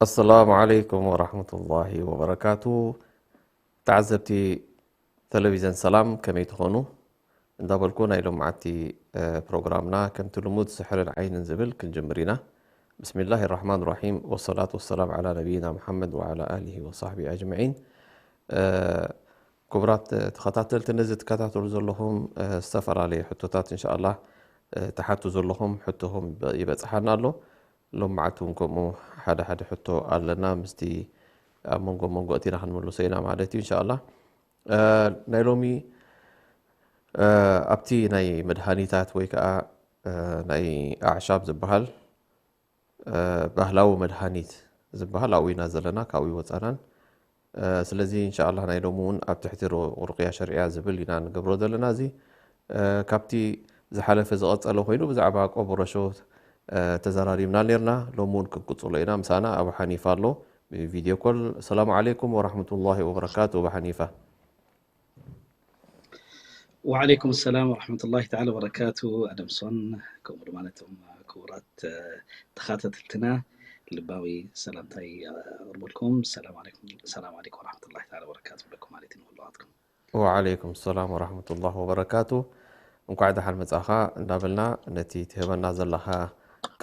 ኣሰላሙ ዓለይኩም ወራህመቱላሂ ወበረካቱ። ተዓዘብቲ ቴሌቪዝን ሰላም ከመይ ትኾኑ? እንዳበልኩ ናይ ሎምዓቲ፣ እ፣ ፕሮግራምና ከምቲ ልሙድ ስሕርን ዓይንን ዝብል ክንጅምር ኢና። ብስሚላሂ ራሕማን ራሒም ወሰላቱ ወሰላም ዓላ ነቢይና ሙሓመድ ወዓላ ኣሊሂ ወሳሕቢ ኣጅመዒን። እ፣ ክቡራት ተኸታተልቲ፣ ነዚ ትከታተሉ ዘለኹም፣ እ፣ ዝተፈላለዩ ሕቶታት እንሻኣላህ፣ እ፣ ትሓቱ ዘለኹም ሕቶኹም ይበ-፣ ይበጽሓና ኣሎ። ሎም መዓልቲ እውን ከምኡ ሓደ ሓደ ሕቶ ኣለና፣ ምስቲ ኣብ መንጎ መንጎ እቲና ክንምልሶ ኢና ማለት እዩ፣ እንሻኣላህ። እ፣ ናይ ሎሚ፣ እ፣ ኣብቲ ናይ መድሃኒታት ወይ ከዓ፣ እ፣ ናይ ኣዕሻብ ዝበሃል፣ እ፣ ባህላዊ መድሃኒት ዝበሃል ኣብኡ ኢና ዘለና፣ ካብኡ ይወፃናን። እ፣ ስለዚ እንሻኣላህ ናይ ሎሚ እውን ኣብ ትሕቲ ሩ-፣ ሩቅያ ሸርዕያ ዝብል ኢና ንገብሮ ዘለና። እዚ፣ እ፣ ካብቲ ዝሓለፈ ዝቐፀለ ኮይኑ ብዛዕባ ቆቦ ሮሾ፣ እ፣ ተዘራሪብና ነርና። ሎሚ እውን ክንቅፅሎ ኢና። ምሳና ኣቡ ሓኒፋ ኣሎ ብቪድዮ ኮል። ሰላሙ ዓለይኩም ወራሕመቱላሂ ወበረካቱ ኣቡ ሓኒፋ። ወዓለይኩም ሰላም ወረሕመቱላሂ ተዓላ ወበረካቱ። ኣደምሶን ከምኡ ድማ ነቶም ክቡራት፣ እ፣ ተኻታተልትና ልባዊ ሰላምታይ ኣቕርበልኩም። ሰላም ዓለይኩም፣ ሰላም ዓለይኩም ወረሕመቱላሂ ተዓላ ወበረካቱ ብለኩም ማለት እዩ ንኩልኻትኩም። ወዓለይኩም ሰላም ወረሕመቱላሂ ወበረካቱ። እንኳዕ ደሓን መጻኻ እንዳበልና ነቲ ትህበና ዘለኻ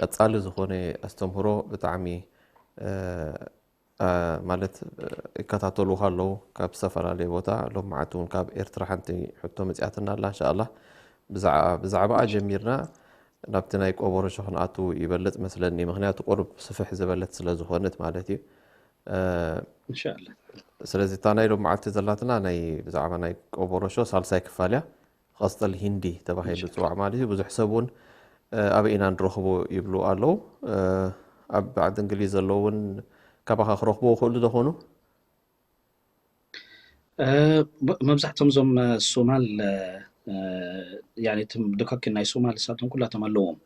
ቀጻሊ ዝኾነ ኣስተምህሮ ብጣዕሚ፣ እ፣ እ፣ ማለት፣ እ፣ ይከታተሉኻ ኣለዉ ካብ ዝተፈላለየ ቦታ። ሎም መዓልቲ እውን ካብ ኤርትራ ሓንቲ ሕቶ መጺኣትና ኣላ። እንሻኣላህ ብዛዕ-፣ ብዛዕባኣ ጀሚርና ናብቲ ናይ ቆቦ ሮሾ ክንኣቱ ይበልጽ መስለኒ። ምኽንያቱ ቁሩብ ስፍሕ ዝበለት ስለ ዝኾነት ማለት እዩ። እ፣ እንሻኣላህ። ስለዚ እታ ናይ ሎም መዓልቲ ዘላትና ናይ ብዛዕባ ናይ ቆቦ ሮሾ ሳልሳይ ክፋል እያ። ቀስጠል ሂንዲ ተባሂሉ ዝፅዋዕ ማለት እዩ። ብዙሕ ሰብ እውን፣ እ፣ ኣበይ ኢና ንረኽቦ ይብሉ ኣለዉ። እ፣ ኣብ ዓዲ እንግሊዝ ዘለዉ እውን ካባኻ ክረኽብዎ ይኽእሉ ዶ ኾኑ? እ፣ ብ-፣ መብዛሕትኦም እዞም፣ እ፣ ሶማል፣ እ፣ ያኒ እቶም ዶካኪን ናይ ሶማል ንሳቶም ኩላቶም ኣለዎም።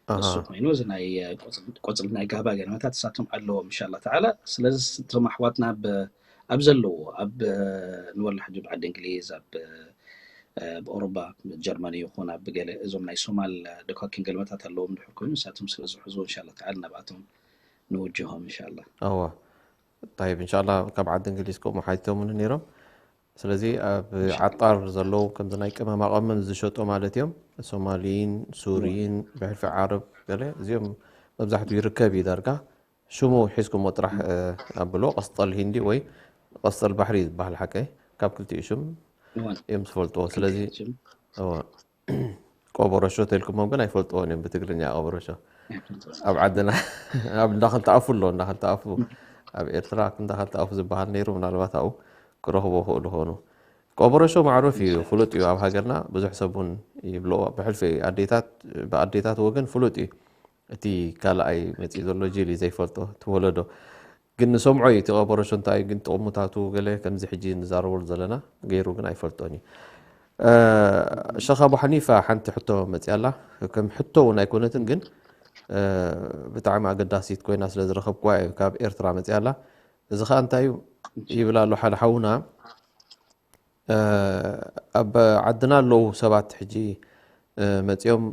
ኣሃ። እሱ ኮይኑ እዚ ናይ፣ እ፣ ቆጽሊ፣ ቆጽሊ ናይ ጋባ ገለመታት ንሳቶም ኣለዎም እንሻላ ተዓላ። ስለዚ እቶም ኣሕዋትና ኣብ፣ ኣብ ዘለዎ፣ ኣብ፣ እ፣ ንወላ ሕጂ ኣብ ዓዲ እንግሊዝ፣ ኣብ፣ እ፣ ኣብ ኦሮባ፣ ጀርመኒ ይኹን ኣብ ገለ እዞም ናይ ሶማል ዶካኪን ገለመታት ኣለዎም ድሕር ኮይኑ ንሳቶም ስለ ዝሕዝዎ እንሻላ ተዓላ ናብኣቶም ንውጅሆም እንሻላ። እወ። ጠይብ፣ እንሻላ ካብ ዓዲ እንግሊዝ ከምኡ ሓቲቶምኒ ነይሮም። ስለዚ ኣብ እንሻላ። ዓጣር ዘለዉ ከምዚ ናይ ቅመማ ቅመም ዝሸጡ ማለት እዮም። ሶማሊን፣ እወ። ሱሪን፣ ብሕልፊ ዓረብ ገለ እዚኦም መብዛሕትኡ ይርከብ እዩ ዳርጋ። ሽሙ ሒዝኩሞ ጥራሕ፣ እ፣ ኣብሎ፣ ቀስጠል ሂንዲ ወይ ቀስጠል ባሕሪ ዝበሃል ሓቀይ፣ ካብ ክልቲኡ ሽም እወ። እዮም ዝፈልጥዎ። ስለዚ፣ ክልቲኡ ሽም። እወ፣ ቆቦ ሮሾ ተልኩሞም ግን ኣይፈልጥዎን እዮም ብትግርኛ ቆቦ ሮሾ። ኣይፈልጥዎን። ኣብ ዓድና፣ ኣብ እንዳኸልተ ኣፉ ኣሎ፣ እንዳኸልተ ኣፉ። ኣብ ኤርትራ እንዳኸልተ ኣፉ ዝበሃል ነይሩ፣ ምናልባት ኣብኡ ክረኽቦ ይኽእሉ ይኾኑ። ቆቦ ሮሾ ማዕሩፍ እዩ፣ ፍሉጥ እዩ ኣብ ሃገርና፣ ብዙሕ ሰብ እውን ይብልዎ። ብሕልፊ ኣዴታት፣ ብኣዴታት ወገን ፍሉጥ እዩ። እቲ ካልኣይ መፂኡ ዘሎ ጅል እዩ ዘይፈልጦ፣ እቲ ወለዶ። ግን ንሰምዖ እዩ፣ እቲ ቆቦ ሮሾ እንታይ እዩ፣ ግን ጥቕምታቱ ገለ ከምዚ ሕጂ ንዛረበሉ ዘለና ገይሩ ግን ኣይፈልጦን እዩ። እ፣ ሸኽ ኣቡ ሓኒፋ ሓንቲ ሕቶ መፂኣ ኣላ። ከም ሕቶ እውን ኣይኮነትን፣ ግን፣ እ፣ ብጣዕሚ ኣገዳሲት ኮይና ስለ ዝረኸብኩዋ እዩ፣ ካብ ኤርትራ መፂኣ ኣላ። እዚ ኸኣ እንታይ እዩ ይብል ኣሎ ሓደ ሓውና፣ እ፣ ኣብ ዓድና ኣለዉ ሰባት ሕጂ፣ እ፣ መፂኦም፣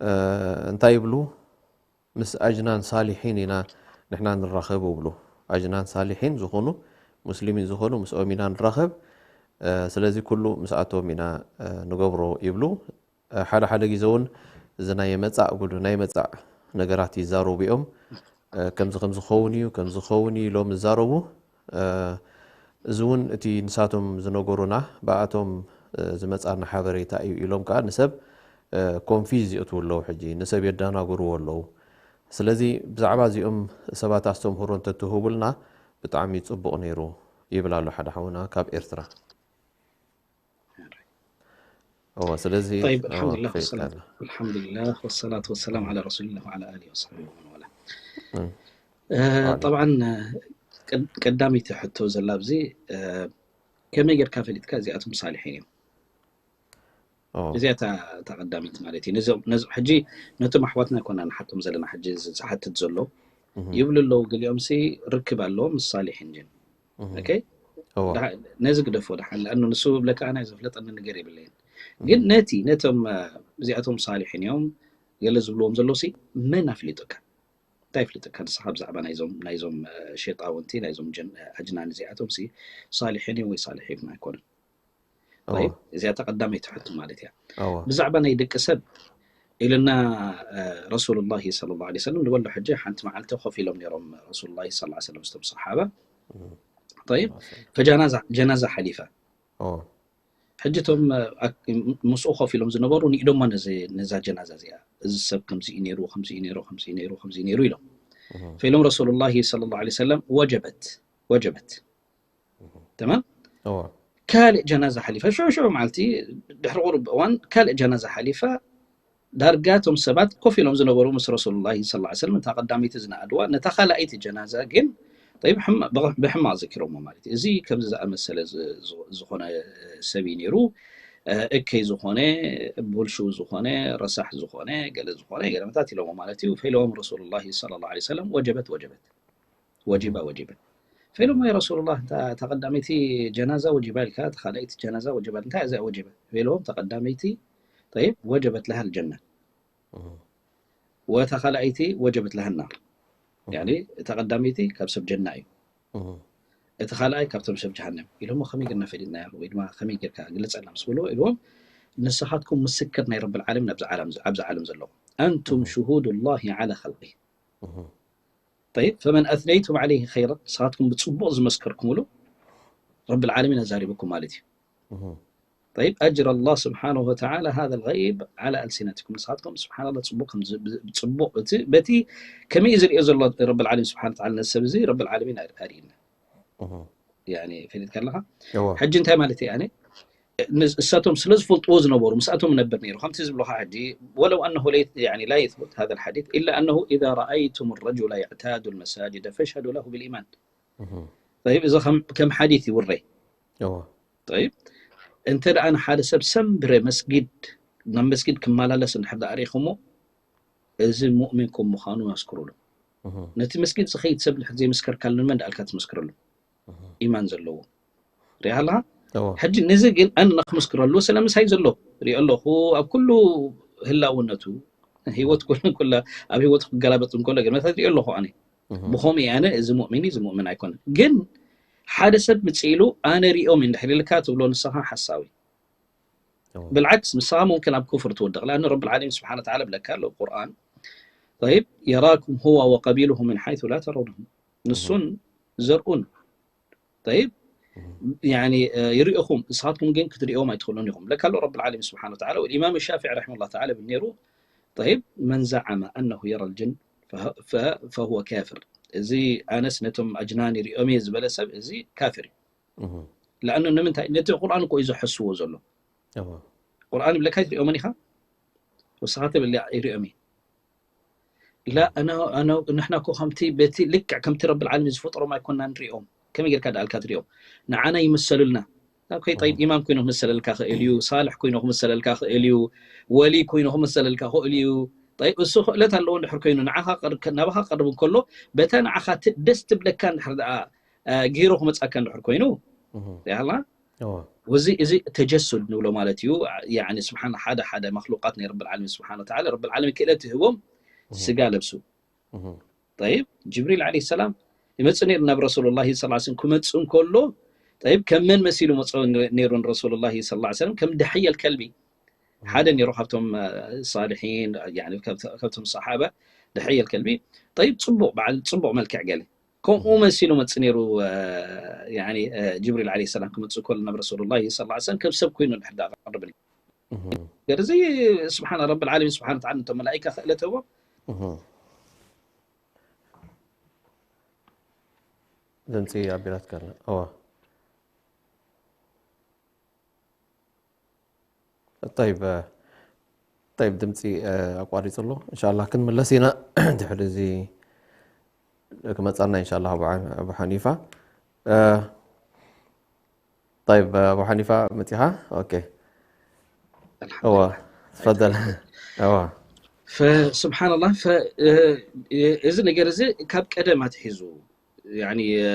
እ፣ እንታይ ይብሉ? ምስ ኣጅናን ሳሊሒን ኢና ንሕና ንራኸብ ይብሉ። ኣጅናን ሳሊሒን ዝኾኑ፣ ሙስሊሚን ዝኾኑ ምስኦም ኢና ንራኸብ። እ፣ ስለዚ ኩሉ ምስኣቶም ኢና፣ እ፣ ንገብሮ ይብሉ። እ፣ ሓደ ሓደ ግዜ እውን እዚ ናይ መጻእ ጉድ፣ ናይ መጻእ ነገራት ይዛረቡ እዮም። እ፣ ከምዚ ከምዚ ክኸውን እዩ፣ ከምዚ ክኸውን እዩ ኢሎም ይዛረቡ። እ፣ እዚ እውን እቲ ንሳቶም ዝነገሩና፣ ብኣቶም፣ እ፣ ዝመጻና ሓበሬታ እዩ ኢሎም ከኣ ንሰብ፣ እ፣ ኮንፊዝ የእትዉ ኣለዉ። ሕጂ ንሰብ የደናግርዎ ኣለዉ። ስለዚ ብዛዕባ እዚኦም ሰባት ኣስተምህሮ እንተትህቡልና ብጣዕሚ ጽቡቕ ነይሩ ይብል ኣሎ ሓደ ሓውና ካብ ኤርትራ። እወ፣ ስለዚ፣ طيب، እወ፣ الحمد لله ከይድካ والصلاة، ኣላ። الحمد لله والصلاة والسلام على رسول الله وعلى آله وصحبه ومن والاه. እም። እ፣ ኣሜን። طبعا፣ እ፣ ቀድ-፣ ቀዳመይቲ ሕቶ ዘላ ኣብዚ፣ እ፣ ከመይ ጌርካ ፈሊጥካ እዚኣቶም ሳሊሒን እዮም? ኦ እዚኣ እታ እታ ቀዳመይቲ ማለት እዩ። ነዞም ነዞም ሕጂ ነቶም ኣሕዋትና ኮና ንሓቶም ዘለና ሕጂ እዚ ዝሓትት ዘሎ እህ ይብሉ ኣለዉ። ገሊኦም ሲ ርክብ ኣለዎ ምስ ሳሊሒን ጅን። እህ ኦኬ እወ ደሓ- ነዚ ግደፎ ደሓን፣ ለኣኑ ንሱ ብለካ ኣነ ዘፍለጠኒ ነገር የብለይን። ግን እህ ነቲ ነቶም እ፣ እዚኣቶም ሳሊሒን እዮም ገለ ዝብልዎም ዘለዉ ሲ መን ኣፍሊጡካ? እንታይ ኣፍሊጡካ ንስኻ ብዛዕባ ናይዞም ናይዞም እ፣ ሸይጣውንቲ ናይዞም ጀን- እ፣ ኣጅናን እዚኣቶም ሲ ሳሊሒን እዮም ወይ ሳሊሒን ኣይኮኑን? እወ طيب እዚኣ እታ ቀዳመይቲ ሕቶ ማለት እያ። እወ ብዛዕባ ናይ ደቂ ሰብ ኢልና እ፣ ረሱሉላሂ ሰለላሁ ዐለይሂ ወሰለም ንበሎ ሕጂ ሓንቲ መዓልቲ ኮፍ ኢሎም ነይሮም ረሱሉላሂ ሰለላሁ ዐለይሂ ወሰለም ምስቶም ሰሓባ። እህ طيب ሰለላሁ ዐለይሂ ወሰለም ፈጃናዛ ጀናዛ ሓሊፋ። እወ ሕጂ እቶም እ፣ ኣክ- ምስኡ ኮፍ ኢሎም ዝነበሩ ንኢዶሞ ነዚ ነዛ ጀናዛ እዚኣ፣ እዚ ሰብ ከምዚ እዩ ነይሩ፣ ከምዚ እዩ ነይሩ፣ ከምዚ እዩ ነይሩ፣ ከምዚ እዩ ነይሩ ኢሎም። እህ ፈኢሎም ረሱሉላሂ ሰለላሁ ዐለይሂ ወሰለም ወጀበት ወጀበት። እህ ተማም እወ ካልእ ጀናዛ ሓሊፋ ሽዑ ሽዑ መዓልቲ ድሕሪ ቁሩብ እዋን ካልእ ጀናዛ ሓሊፋ። ዳርጋ እቶም ሰባት ኮፍ ኢሎም ዝነበሩ ምስ ረሱሉላሂ ሰለላሁ ዐለይሂ ወሰለም እታ ቀዳመይቲ ዝነኣድዋ፣ ነታ ካልኣይቲ ጀናዛ ግን طيب ሕማ- ብቕ- ብሕማቕ ዘኪሮሞ ማለት እዩ። እዚ ከምዚ ዝኣመሰለ ዝ- ዝ- ዝኾነ ሰብ እዩ ነይሩ፣ እ፣ እከይ ዝኾነ፣ ብልሹ ዝኾነ፣ ረሳሕ ዝኾነ፣ ገለ ዝኾነ ገለመታት ኢሎሞ ማለት እዩ። ፈኢሎም ረሱሉላሂ ሰለላሁ ዐለይሂ ወሰለም ወጀበት ወጀበት ወጂባ እህ ወጂባ ፈኢሎም ያ ረሱሉላህ፣ እታ እታ ቀዳመይቲ ጀናዛ ወጂባ ኢልካ፣ እታ ካልኣይቲ ጀናዛ ወጀበት፣ እንታይ እዚኣ ወጀበት? ፈኢሎም እታ ቀዳመይቲ طيب وجبت لها الجنة እህ ወእታ ካልኣይቲ وجبت لها النار። እህ ያኒ እታ ቀዳመይቲ ካብ ሰብ ጀና እዩ፣ እህ እቲ ካልኣይ ካብቶም ሰብ ጀሃነም ኢሎሞ። ከመይ ጌርና ፈሊጥናዮ ወይ ድማ ከመይ ጌርካ ግለጸልና ምስ በልዎ ኢልዎም፣ ንስኻትኩም ምስክር ናይ ረብል ዓለሚን ኣብዚ ዓለም ኣብዚ ዓለም ዘለኹም። أنتم እህ شهود الله على خلقه. እህ طيب فمن أثنيتم عليه خيرا ንስኻትኩም ብጽቡቕ ዝመስከርኩምሉ ረብል ዓለሚን ኣዛሪብኩም ማለት እዩ። እህ طيب أجرى الله سبحانه وتعالى هذا الغيب على ألسنتكم ንስኻትኩም ስብሓን ላ ጽቡቕ ከም ዝ- ብ- ጽቡቕ እቲ በቲ ከመይ እዩ ዝርእዮ ዘሎ ረብል ዓለሚን ስብሓን ተዓላ ነዚ ሰብ እዚ ረብል ዓለሚን ኣር- ኣርእዩና። እህ ያኒ ፈሊጥካ ኣለኻ። እወ ሕጂ እንታይ ማለት እዩ ኣነ ንስ- እሳቶም ስለ ዝፈልጥዎ ዝነበሩ ምስኣቶም ነብር ነይሩ ከምቲ ዝብልኻ ሕጂ ولو أنه لي- يعني لا يثبت هذا الحديث إلا أنه إذا رأيتم الرجل يعتاد المساجد فاشهدوا له بالإيمان. እህ طيب እዚ ከም ከም ሓዲት ይውረይ። እወ طيب እንተ ደኣ ንሓደ ሰብ ሰንብረ መስጊድ ናብ መስጊድ ክመላለስ እንድሕር ደኣ ርኢኹሞ እዚ ሙእሚን ከም ምዃኑ ኣስክሩሉ። እህ ነቲ መስጊድ ዝኸይድ ሰብ እንድሕር ዘይመስከርካሉ ንመን ደኣልካ ትመስክረሉ? እህ ኢማን ዘለዎ ሪኣ ኣለኻ። እወ ሕጂ ነዚ ግን ኣነ ንክምስክረሉ ስለ ምሳይ ዘሎ ሪኦ ኣለኹ። ኣብ ኩሉ ህላውነቱ ህይወት ኩሉ ኩላ ኣብ ህይወቱ ክገላበጥ እንከሎ ግን መታት ሪኦ ኣለኹ ኣነ እህ ብኸምኡ ኣነ እዚ ሙእሚን እዚ ሙእሚን ኣይኮነን። ግን ሓደ ሰብ ምጽእ ኢሉ ኣነ ሪኦም እንድሕር ኢልካ ትብሎ ንስኻ ሓሳዊ። እወ بالعكس ንስኻ ممكن ኣብ ኩፍር ትወድቕ። لأن رب العالمين سبحانه وتعالى ብለካ ኣሎ ቁርኣን طيب يراكم هو وقبيله من حيث لا ترونهم እህ ንሱን ዘርኡን طيب እህ يعني ይርእኹም ንስኻትኩም ግን ክትርእዮም ኣይትኽእሉን ኢኹም ብለካ ኣሎ ረብል ዓለሚን ስብሓን ወተዓላ። ወልኢማም ሻፊዒ ረሒመሁላህ ተዓላ ይብል ነይሩ طيب من زعم أنه يرى الجن فه- ف- فهو كافر። እዚ ኣነስ ነቶም ኣጅናን ይርእዮም እየ ዝበለ ሰብ እዚ ካፍር እዩ። እህ ለኣኑ ንምንታይ ነቲ ቁርኣን እኮ እዩ ዝሐስዎ ዘሎ። እወ ቁርኣን ይብለካ ኣይትርእዮምን ኢኻ ወስኻ ትብል ይርእዮም እየ ላ እህ ኣነ ኣነ ንሕና እኮ ከምቲ በቲ ልክዕ ከምቲ ረብል ዓለሚን ዝፈጠሮም ኣይኮንና ንሪኦም። ከመይ ጌርካ ደኣልካ ትሪኦም? ንዓና ይምሰሉልና። ኦኬ፣ ጠይብ፣ እህ ኢማም ኮይኑ ክምሰለልካ ክእል እዩ፣ ሳልሕ ኮይኑ ክምሰለልካ ክእል እዩ፣ ወሊ ኮይኑ ክምሰለልካ ክእል እዩ። ጠይብ፣ እሱ ክእለት ኣለዎ እንድሕር ኮይኑ ንዓኻ ቅር- ናባኻ ክቀርብ እንከሎ በታ ንዓኻ ት- ደስ ትብለካ እንድሕር ደኣ አ፣ ገይሩ ክመጻካ እንድሕር ኮይኑ እህ ያላ እወ ወዚ እዚ ተጀሱድ ንብሎ ማለት እዩ። ያኒ ስብሓን ሓደ ሓደ መክሉቃት ናይ ረብል ዓለሚን ስብሓን ወተዓላ ረብል ዓለሚን ክእለት ይህቦም እህ ስጋ ለብሱ። እህ طيب ጅብሪል ዓለይሂ ሰላም ይመጽእ ነይሩ ናብ ረሱሉላሂ ሰለላሁ ዐለይሂ ወሰለም። ክመጽእ እንከሎ طيب ከም መን መሲሉ መጽኦ ነይሩ ንረሱሉላሂ ሰለላሁ ዐለይሂ ወሰለም? ከም ደሕየል ከልቢ ሓደ እህ ነይሩ ካብቶም አ፣ ሳልሒን ያኒ ካብ- ካብቶም ሰሓባ ደሕየል ከልቢ طيب ጽቡቕ በዓል ጽቡቕ መልክዕ ገለ ከምኡ እህ መሲሉ መጽእ ነይሩ። አ፣ ያኒ አ፣ ጅብሪል ዓለይሂ ሰላም ክመጽእ ከሎ ናብ ረሱሉላሂ ሰለላሁ ዐለይሂ ወሰለም ከም ሰብ ኮይኑ እንድሕር ደኣ ቀርብ ነይሩ። እህ ገርዚ ስብሓን ረብል ዓለሚን ስብሓን ወተዓላ ነቶም መላኢካ ክእለት ህቦም እህ ድምፂ ኣቢላትካ ኣላ። እዋ። ጠይብ፣ ጠይብ፣ ድምፂ፣ እ፣ ኣቋሪፁ ኣሎ። እንሻላ ክንምለስ ኢና ድሕሪ እዚ ክመፃና፣ እንሻላ፣ ኣቡ ሓ-፣ ኣቡ ሓኒፋ። እ፣ ጠይብ፣ ኣቡ ሓኒፋ መፂኻ? ኦኬ። እዋ፣ ትፈደል። እዋ። ፈስብሓንላህ፣ ፈ-፣ እ-፣ እ-፣ እዚ ነገር እዚ ካብ ቀደም ኣትሒዙ፣ ያኒ፣ እ፣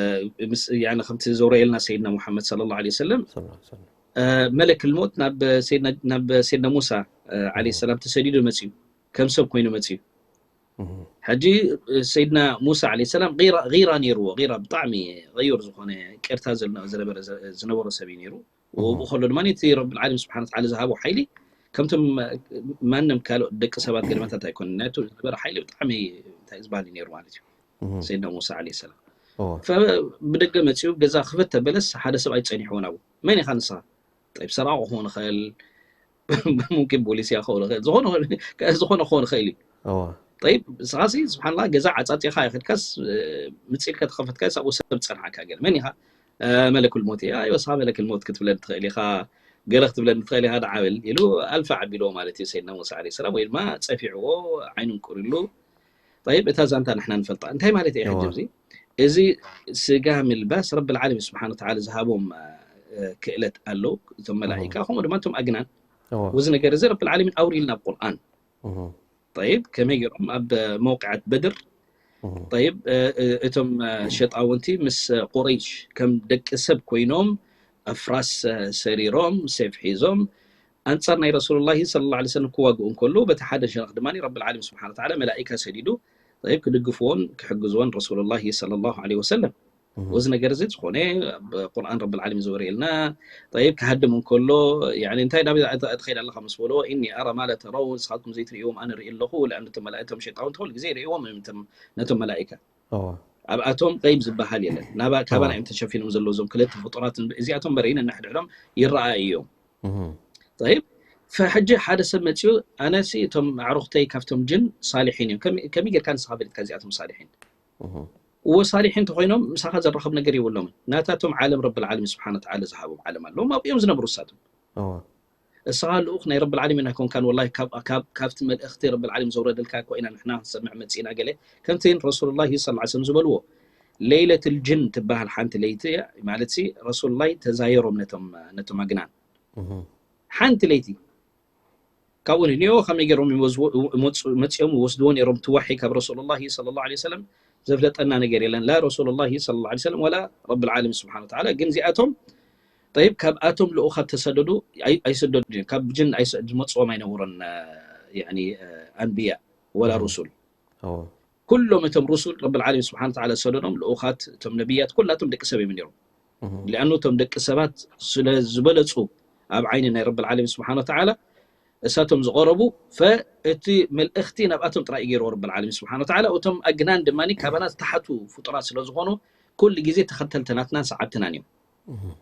ምስ-፣ ያኒ ከምቲ ዘውረየልና ሰይድና ሙሓመድ ሰለላሁ ዐለይሂ ወሰለም፣ ሰለላሁ ዐለይሂ ወሰለም። እ፣ መለክል ሞት ናብ ሰይድና፣ ናብ ሰይድና ሙሳ፣ እ፣ ዐለይሂ እህ። ሰላም ተሰዲዱ መጽዩ፣ ከም ሰብ ኮይኑ መጽዩ። እህ። ሕጂ፣ እ፣ ሰይድና ሙሳ ዐለይሂ ሰላም ጊራ፣ ጊራ ነይርዎ፣ ጊራ ብጣዕሚ ገዩር ዝኾነ ቅርታ ዘለ-፣ ዝነበረ፣ ዝነበሮ ሰብ እዩ ነይሩ። እህ። ወብኡ ከሎ ድማ እቲ ረብል ዓለሚን ስብሓነ ወተዓላ ዝሃቦ ሓይሊ ከምቶም ማንም ካልኦት ደቂ ሰባት ገለመታት ኣይኮነን። ናቱ ዝነበረ ሓይሊ ብጣዕሚ እንታይ ዝበሃል እዩ ነይሩ ማለት እዩ። እህ። ሰይድና ሙሳ ዐለይሂ ሰላም። እዋ። ፈ-፣ ብደገ መጺኡ ገዛ ክፈት ተበለስ ሓደ ሰብኣይ ጸኒሕዎ ናብኡ። መን ኢኻ ንስኻ? ጠይብ ሰራቂ ክኾን ይኽእል፣ ሙምኪን ፖሊስ እያ ክኸውን ይኽእል፣ ዝኾነ፣ ዝኾነ ክኾን ይኽእል እዩ። እዋ። ጠይብ ንስኻሲ ስብሓንላ ገዛ ዓጻጺኻ ይኸድካስ፣ እ፣ ምጽኢልካ ተኸፈትካስ ኣብኡ ሰብ ጸንሓካ ገለ። መን ኢኻ? እ፣ መለኩል ሞት እየ። ኣይወ ንስኻ መለኩል ሞት ክትብለኒ ትኽእል ኢኻ፣ ገለ ክትብለኒ ትኽእል ኢኻ፣ ደዓ በል ኢሉ ኣልፋ ዓቢልዎ ማለት እዩ ሰይድና ሙሳ ዐለይሂ ሰላም፣ ወይ ድማ ጸፊዕዎ ዓይኑ እንቁር ኢሉ። ጠይብ እታ ዛንታ ንሕና ንፈልጣ። እንታይ ማለት እዩ ሕጂ እዋ። እዚ? እዚ ስጋ ምልባስ ረብል ዓለሚን ስብሓነ ወተዓላ ዝሃቦም፣ እ፣ ክእለት ኣሎ፣ እቶም መላኢካ፣ እህ። ከምኡ ድማ እቶም ኣግናን። እዋ። ወዚ ነገር እዚ ረብል ዓለሚን ኣውሪልና ኣብ ቁርኣን። እህ። ጠይብ ከመይ ገይሮም ኣብ መውቅዐት በድር፣ እህ። ጠይብ፣ እ፣ እ፣ እቶም፣ እ፣ ሸጣውንቲ ምስ ቁረይሽ ከም ደቂ ሰብ ኮይኖም ኣፍራስ፣ እ፣ ሰሪሮም፣ ሴፍ ሒዞም ኣንጻር ናይ ረሱሉላሂ ሰለላሁ ዐለይሂ ወሰለም ክዋግኡ እንከሎ፣ በቲ ሓደ ሸነኽ ድማ ረብል ዓለሚን ስብሓነ ወተዓላ መላኢካ ሰዲዱ፣ ጠይብ ክድግፍዎን ክሕግዝዎን ረሱሉላሂ ሰለላሁ ዐለይሂ ወሰለም። እህ። እዚ ነገር እዚ ዝኾነ ኣብ ቁርኣን ረብል ዓለሚን ዝወርየልና፣ ጠይብ ክሃድም እንከሎ፣ ያኒ እንታይ ናብ ትኸይድ ኣለኻ ምስ በልዎ፣ "ኢኒ ኣራ ማ ላ ተረውን፣ ንስኻትኩም ዘይትርእይዎም ኣነ ርኢ ኣለኹ፣ ለኣን እቶም መላእክቶም ሸይጣውንቲ ኩሉ ግዜ ይርእይዎም እዮም፣ እቶም፣ ነቶም መላኢካ። እዋ። ኣብኣቶም ገይብ ዝበሃል የለን። ናባ-፣ ካባና እዋ። እዮም ተሸፊኖም ዘለዉ እዞም ክልተ ፍጡራት፣ እዚኣቶም በረይ ነንሕድሕዶም ይረኣዩ እዮም። እህ። ጠይብ፣ ፈሕጂ ሓደ ሰብ መጺኡ፣ ኣነሲ እቶም ኣዕሩኽተይ ካብቶም ጅን ሳሊሒን እዮም። ከመይ፣ ከመይ ጌርካ ንስኻ ፈሊጥካ እዚኣቶም ሳሊሒን?" እህ። እዎ ሳሊሒን እንተኾይኖም ምሳኻ ዘራኽብ ነገር የብሎምን። ናታቶም ዓለም ረብል ዓለሚን ስብሓነ ወተዓላ ዝሃቦም ዓለም ኣለዎም፣ ኣብኡ እዮም ዝነብሩ እሳቶም። እዋ። እስኻ ልኡኽ ናይ ረብል ዓለሚን ኣይኮንካን፣ ወላሂ ካብ፣ ካብ፣ ካብቲ መልእኽቲ ረብል ዓለሚን ዘውረደልካ እኮ ኢና ንሕና ክንሰምዕ መጺእና ገለ። ከምቲ ረሱሉላሂ ሰለላሁ ዐለይሂ ወሰለም ዝበልዎ፣ ለይለቱል ጅን ትበሃል ሓንቲ ለይቲ እያ፣ ማለትሲ ረሱሉላሂ ተዛየሮም ነቶም፣ ነቶም ኣግናን። እህ። ሓንቲ ለይቲ። ካብኡ ንንዮ ከመይ ገይሮም ይወዝዎ-፣ ይመጹ-፣ መጺኦም ይወስድዎ ነይሮም እቲ ዋሒ ካብ ረሱሉላሂ ሰለላሁ ዐለይሂ ወሰለም ዘፍለጠና ነገር የለን። ላ ረሱሉላሂ ሰለላሁ ዐለይሂ ወሰለም ወላ ረብል ዓለሚን ስብሓነ ወተዓላ። ግን እዚኣቶም፣ ጠይብ፣ ካብኣቶም ልኡኻት ተሰደዱ፣ ኣይ-፣ ኣይስደዱን እዮም። ካብ ጅን ኣይስ-፣ ዝመጽኦም ኣይነበሮን፣ እ፣ ያኒ፣ እ፣ ኣንብያ ወላ እም። ሩሱል። እዎ። ኩሎም እቶም ሩሱል ረብል ዓለሚን ስብሓነ ወተዓላ ዝሰደዶም ልኡኻት፣ እቶም ነብያት ኩላቶም ደቂ ሰብ እዮም ነይሮም። እም። ሊኣኑ እቶም ደቂ ሰባት ስለ ዝበለጹ ኣብ ዓይኒ ናይ ረብል ዓለሚን ስብሓነ ወተዓላ እሳቶም ዝቐረቡ፣ ፈ-፣ እቲ መልእኽቲ ናብኣቶም ጥራይ እዩ ገይርዎ ረብል ዓለሚን ስብሓነ ወተዓላ። እቶም ኣግናን ድማ ካባና ዝተሓቱ ፍጡራት ስለ ዝኾኑ ኩሉ ግዜ ተኸተልቲ ናትናን ሰዓብትናን እዮም። እም።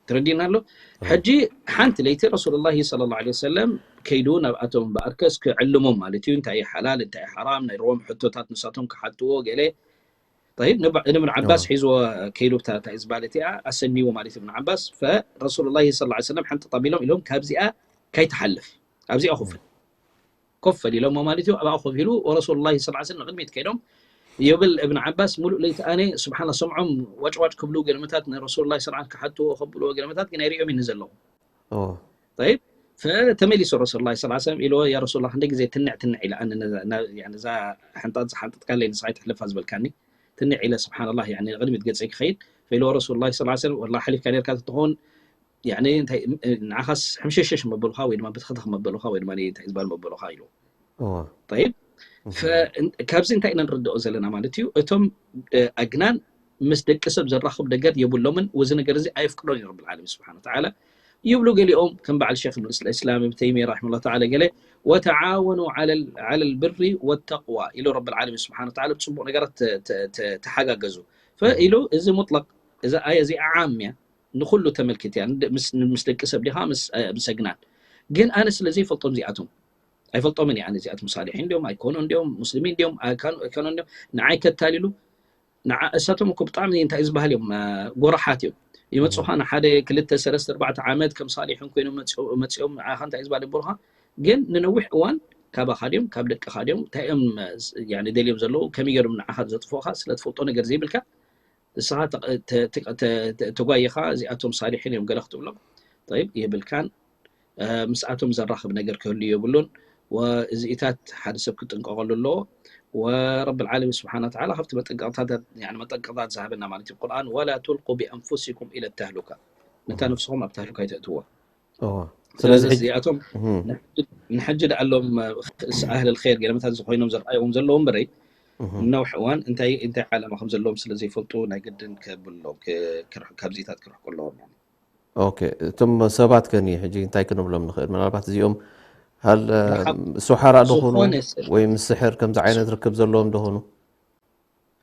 ተረዲእና ኣሎ። እም። ሕጂ ሓንቲ ለይቲ ረሱሉላሂ ሰለላሁ ዐለይሂ ወሰለም ከይዱ ናብኣቶም እምበኣርከስ ክዕልሞም ማለት እዩ። እንታይ እዩ ሓላል፣ እንታይ እዩ ሓራም፣ ናይ ሮም ሕቶታት ንሳቶም ክሓትዎ ገለ። ጠይብ፣ ንብ-፣ ንብን ዓባስ እም። ሒዝዎ ከይዱ፣ እታ፣ እታ እዝባል እቲኣ ኣሰንይዎ ማለት እዩ። እብን ዓባስ፣ ፈረሱሉላሂ ሰለላሁ ዐለይሂ ወሰለም ሕንጥጥ ኣቢሎም ኢሎም፣ "ካብዚኣ ከይትሓልፍ፣ ኣብዚኣ ኮፍ በል." ኮፍ በል ኢሎሞ ማለት እዩ። ኣብኣ ኮፍ ኢሉ፣ ወረሱሉላሂ ሰለላሁ ዐለይሂ ወሰለም ንቕድሚት ከይዶም፣ ይብል እብን ዓባስ፣ ሙሉእ ለይቲ ኣነ፣ ስብሓንላህ፣ ሰምዖም ዋጭ ዋጭ ክብሉ፣ ገለመታት ንረሱሉላሂ ሰለላሁ ዐለይሂ ወሰለም ክሓትዎ ከብልዎ፣ ገለመታት ግን ኣይርእዮም እዩ ዘለኹ። እዎ። ጠይብ፣ ፈተመሊሱ ረሱሉላሂ ሰለላሁ ዐለይሂ ወሰለም ኢልዎ፣ "ያ ረሱሉላህ፣ ክንደይ ግዜ ትንዕ ትንዕ ኢላ፣ ኣነ ነዛ፣ ና-፣ ያኒ፣ እዛ ሕንጣጥ ዝሓንጠጥካለይ ንስኻ ኣይትሕለፋ ዝበልካኒ፣ ትንዕ ኢለ፣ ስብሓንላህ፣ ያኒ፣ ንቕድሚት ገጸይ ክኸይድ?" ፈኢልዎ ረሱሉላሂ ሰለላሁ ዐለይሂ ወሰለም፣ "ወላሂ፣ ሓሊፍካ ነርካ ተትኸውን፣ ያኒ፣ እንታይ፣ ንዓኻስ ሕምሸሸሽ መበሉኻ፣ ወይ ድማ ብትኽትኽ መበሉኻ፣ ወይ ድማ እንታይ ዝባል መበሉኻ?" ኢልዎ። እዎ። ጠይብ፣ እህ። ፈ-፣ እን-፣ ካብዚ እንታይ ኢና ንርድኦ ዘለና ማለት እዩ? እቶም፣ እ፣ ኣግናን ምስ ደቂ ሰብ ዘራኽብ ነገር የብሎምን፣ ወዚ ነገር እዚ ኣየፍቅዶን እዩ ረብል ዓለሚን ስብሓነ ወተዓላ። ይብሉ ገሊኦም፣ ከም በዓል ሼኽ እስላም እብን ተይሚያ ረሒመሁላህ ተዓላ ገለ፣ "ወተዓወኑ ዐለል፣ ዐለል ብሪ ወተቅዋ" ኢሉ ረብል ዓለሚን ስብሓነ ወተዓላ፣ ብጽቡቕ ነገራት ተ-፣ ተ-፣ ተ-፣ ተሓጋገዙ። ፈ-፣ እህ። ኢሉ፣ እዚ ሙጥለቅ፣ እዛ ኣያ እዚኣ ዓም እያ፣ ንኹሉ ተመልክት እያ። ንደ-፣ ምስ፣ ምስ ደቂ ሰብ ዲኻ፣ ምስ፣ እ፣ ምስ ኣግናን? ግን ኣነ ስለ ዘይፈልጦም እዚኣቶም፣ ኣይፈልጦምን እየ ኣነ እዚኣቶም ሳሊሒን እንዲዮም፣ ኣይኮኑ እንዲዮም፣ ሙስሊሚን እንዲዮም፣ ኣይካኑ-፣ ኣይኮኑ እንዲዮም፣ ንዓይ ከታሊሉ፣ ንዓ-፣ እሳቶም እኮ ብጣዕሚ እንታይ ዝበሃል እዮም፣ እ፣ ጎራሓት እዮም። ይመጹኻ እም። ንሓደ ክልተ፣ ሰለስተ፣ ኣርባዕተ ዓመት ከም ሳሊሒን ኮይኖም መጺኦ-፣ መጺኦም ንዓኻ እንታይ ዝበሃል የብሉኻ፣ ግን ንነዊሕ እዋን ካባኻ ድዮም፣ ካብ ደቅኻ ድዮም፣ እንታይ እዮም፣ እ፣ ያኒ ደልዮም ዘለዉ፣ ከመይ ገይሮም ንዓኻ ዘጥፍኡኻ ስለ ትፈልጦ ነገር ዘይብልካ፣ ንስኻ ተቐ-፣ ተ-፣ ተ-፣ ተ-፣ ተ-፣ ተጓይኻ እዚኣቶም ሳሊሒን እዮም ገለ ክትብሎም፣ ጠይብ፣ የብልካን። ምስኣቶም ዘራኽብ ነገር ክህሉ የብሉን። ወእዚኢታት ሓደ ሰብ ክጥንቀቐሉ ኣለዎ። ወረብ ዓለሚን ስብሓን ወተዓላ ካብቲ መጠንቀቕታታት፣ ያኒ መጠንቀቕታት ዝሃበና ማለት እዩ ቁርኣን፣ "ወላ ቱልቁ ቢኣንፉሲኩም ኢለ ተህሉካ"፣ ነታ ነፍስኹም ኣብ ተህሉካ ይተእትዎ። ስለዚ እዚኣቶም ንሕጂ ደኣሎም ኣህል ኸይር ገለመታት ዝኾይኖም ዝረኣይዎም ዘለዎም በረይ ነውሕ እዋን እንታይ እንታይ ዓላማ ከም ዘለዎም ስለ ዘይፈልጡ ናይ ግድን ከብሎም ካብዚታት ክርሕቁ ኣለዎም። ኦኬ፣ እቶም ሰባት ከኒ ሕጂ እንታይ ክንብሎም ንኽእል? ምናልባት እዚኦም ሃል ሱሓራ ደኾኑ ወይ ምስ ስሕር ከምዚ ዓይነት ርክብ ዘለዎም ደኾኑ?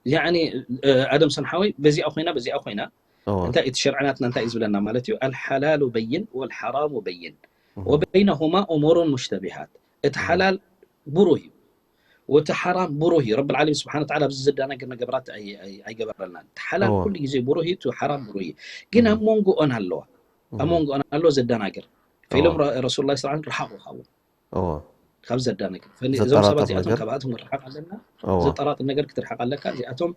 ያኒ ኣደም ሰንሓወይ በዚኣ ኮይና በዚኣ ኮይና እንታይ እቲ ሸርዕናትና እንታይ እዩ ዝብለና ማለት እዩ? ኣልሓላሉ በይን ወልሓራሙ በይን ወበይነሁማ እሙሩን ሙሽተቢሃት። እቲ ሓላል ብሩህ እዩ፣ ወቲ ሓራም ብሩህ እዩ። ረብል ዓለሚን ስብሓን ወተዓላ ኣብዚ ዘዳናግር ነገራት ኣይገበረልናን። እቲ ሓላል ኩሉ ግዜ ብሩህ እዩ፣ እቲ ሓራም ብሩህ እዩ። ግን ኣብ መንጎኦን ኣለዋ፣ ኣብ መንጎኦን ኣሎ ዘዳናግር። ፈኢሎም ረሱል ላ ስላ ርሓቑ ካብኡ ካብ ዘዳናግር። እዞም ሰባት እዚኣቶም ካብኣቶም ክርሓቕ ኣለና። ዘጠራጥር ነገር ክትርሓቕ ኣለካ። እዚኣቶም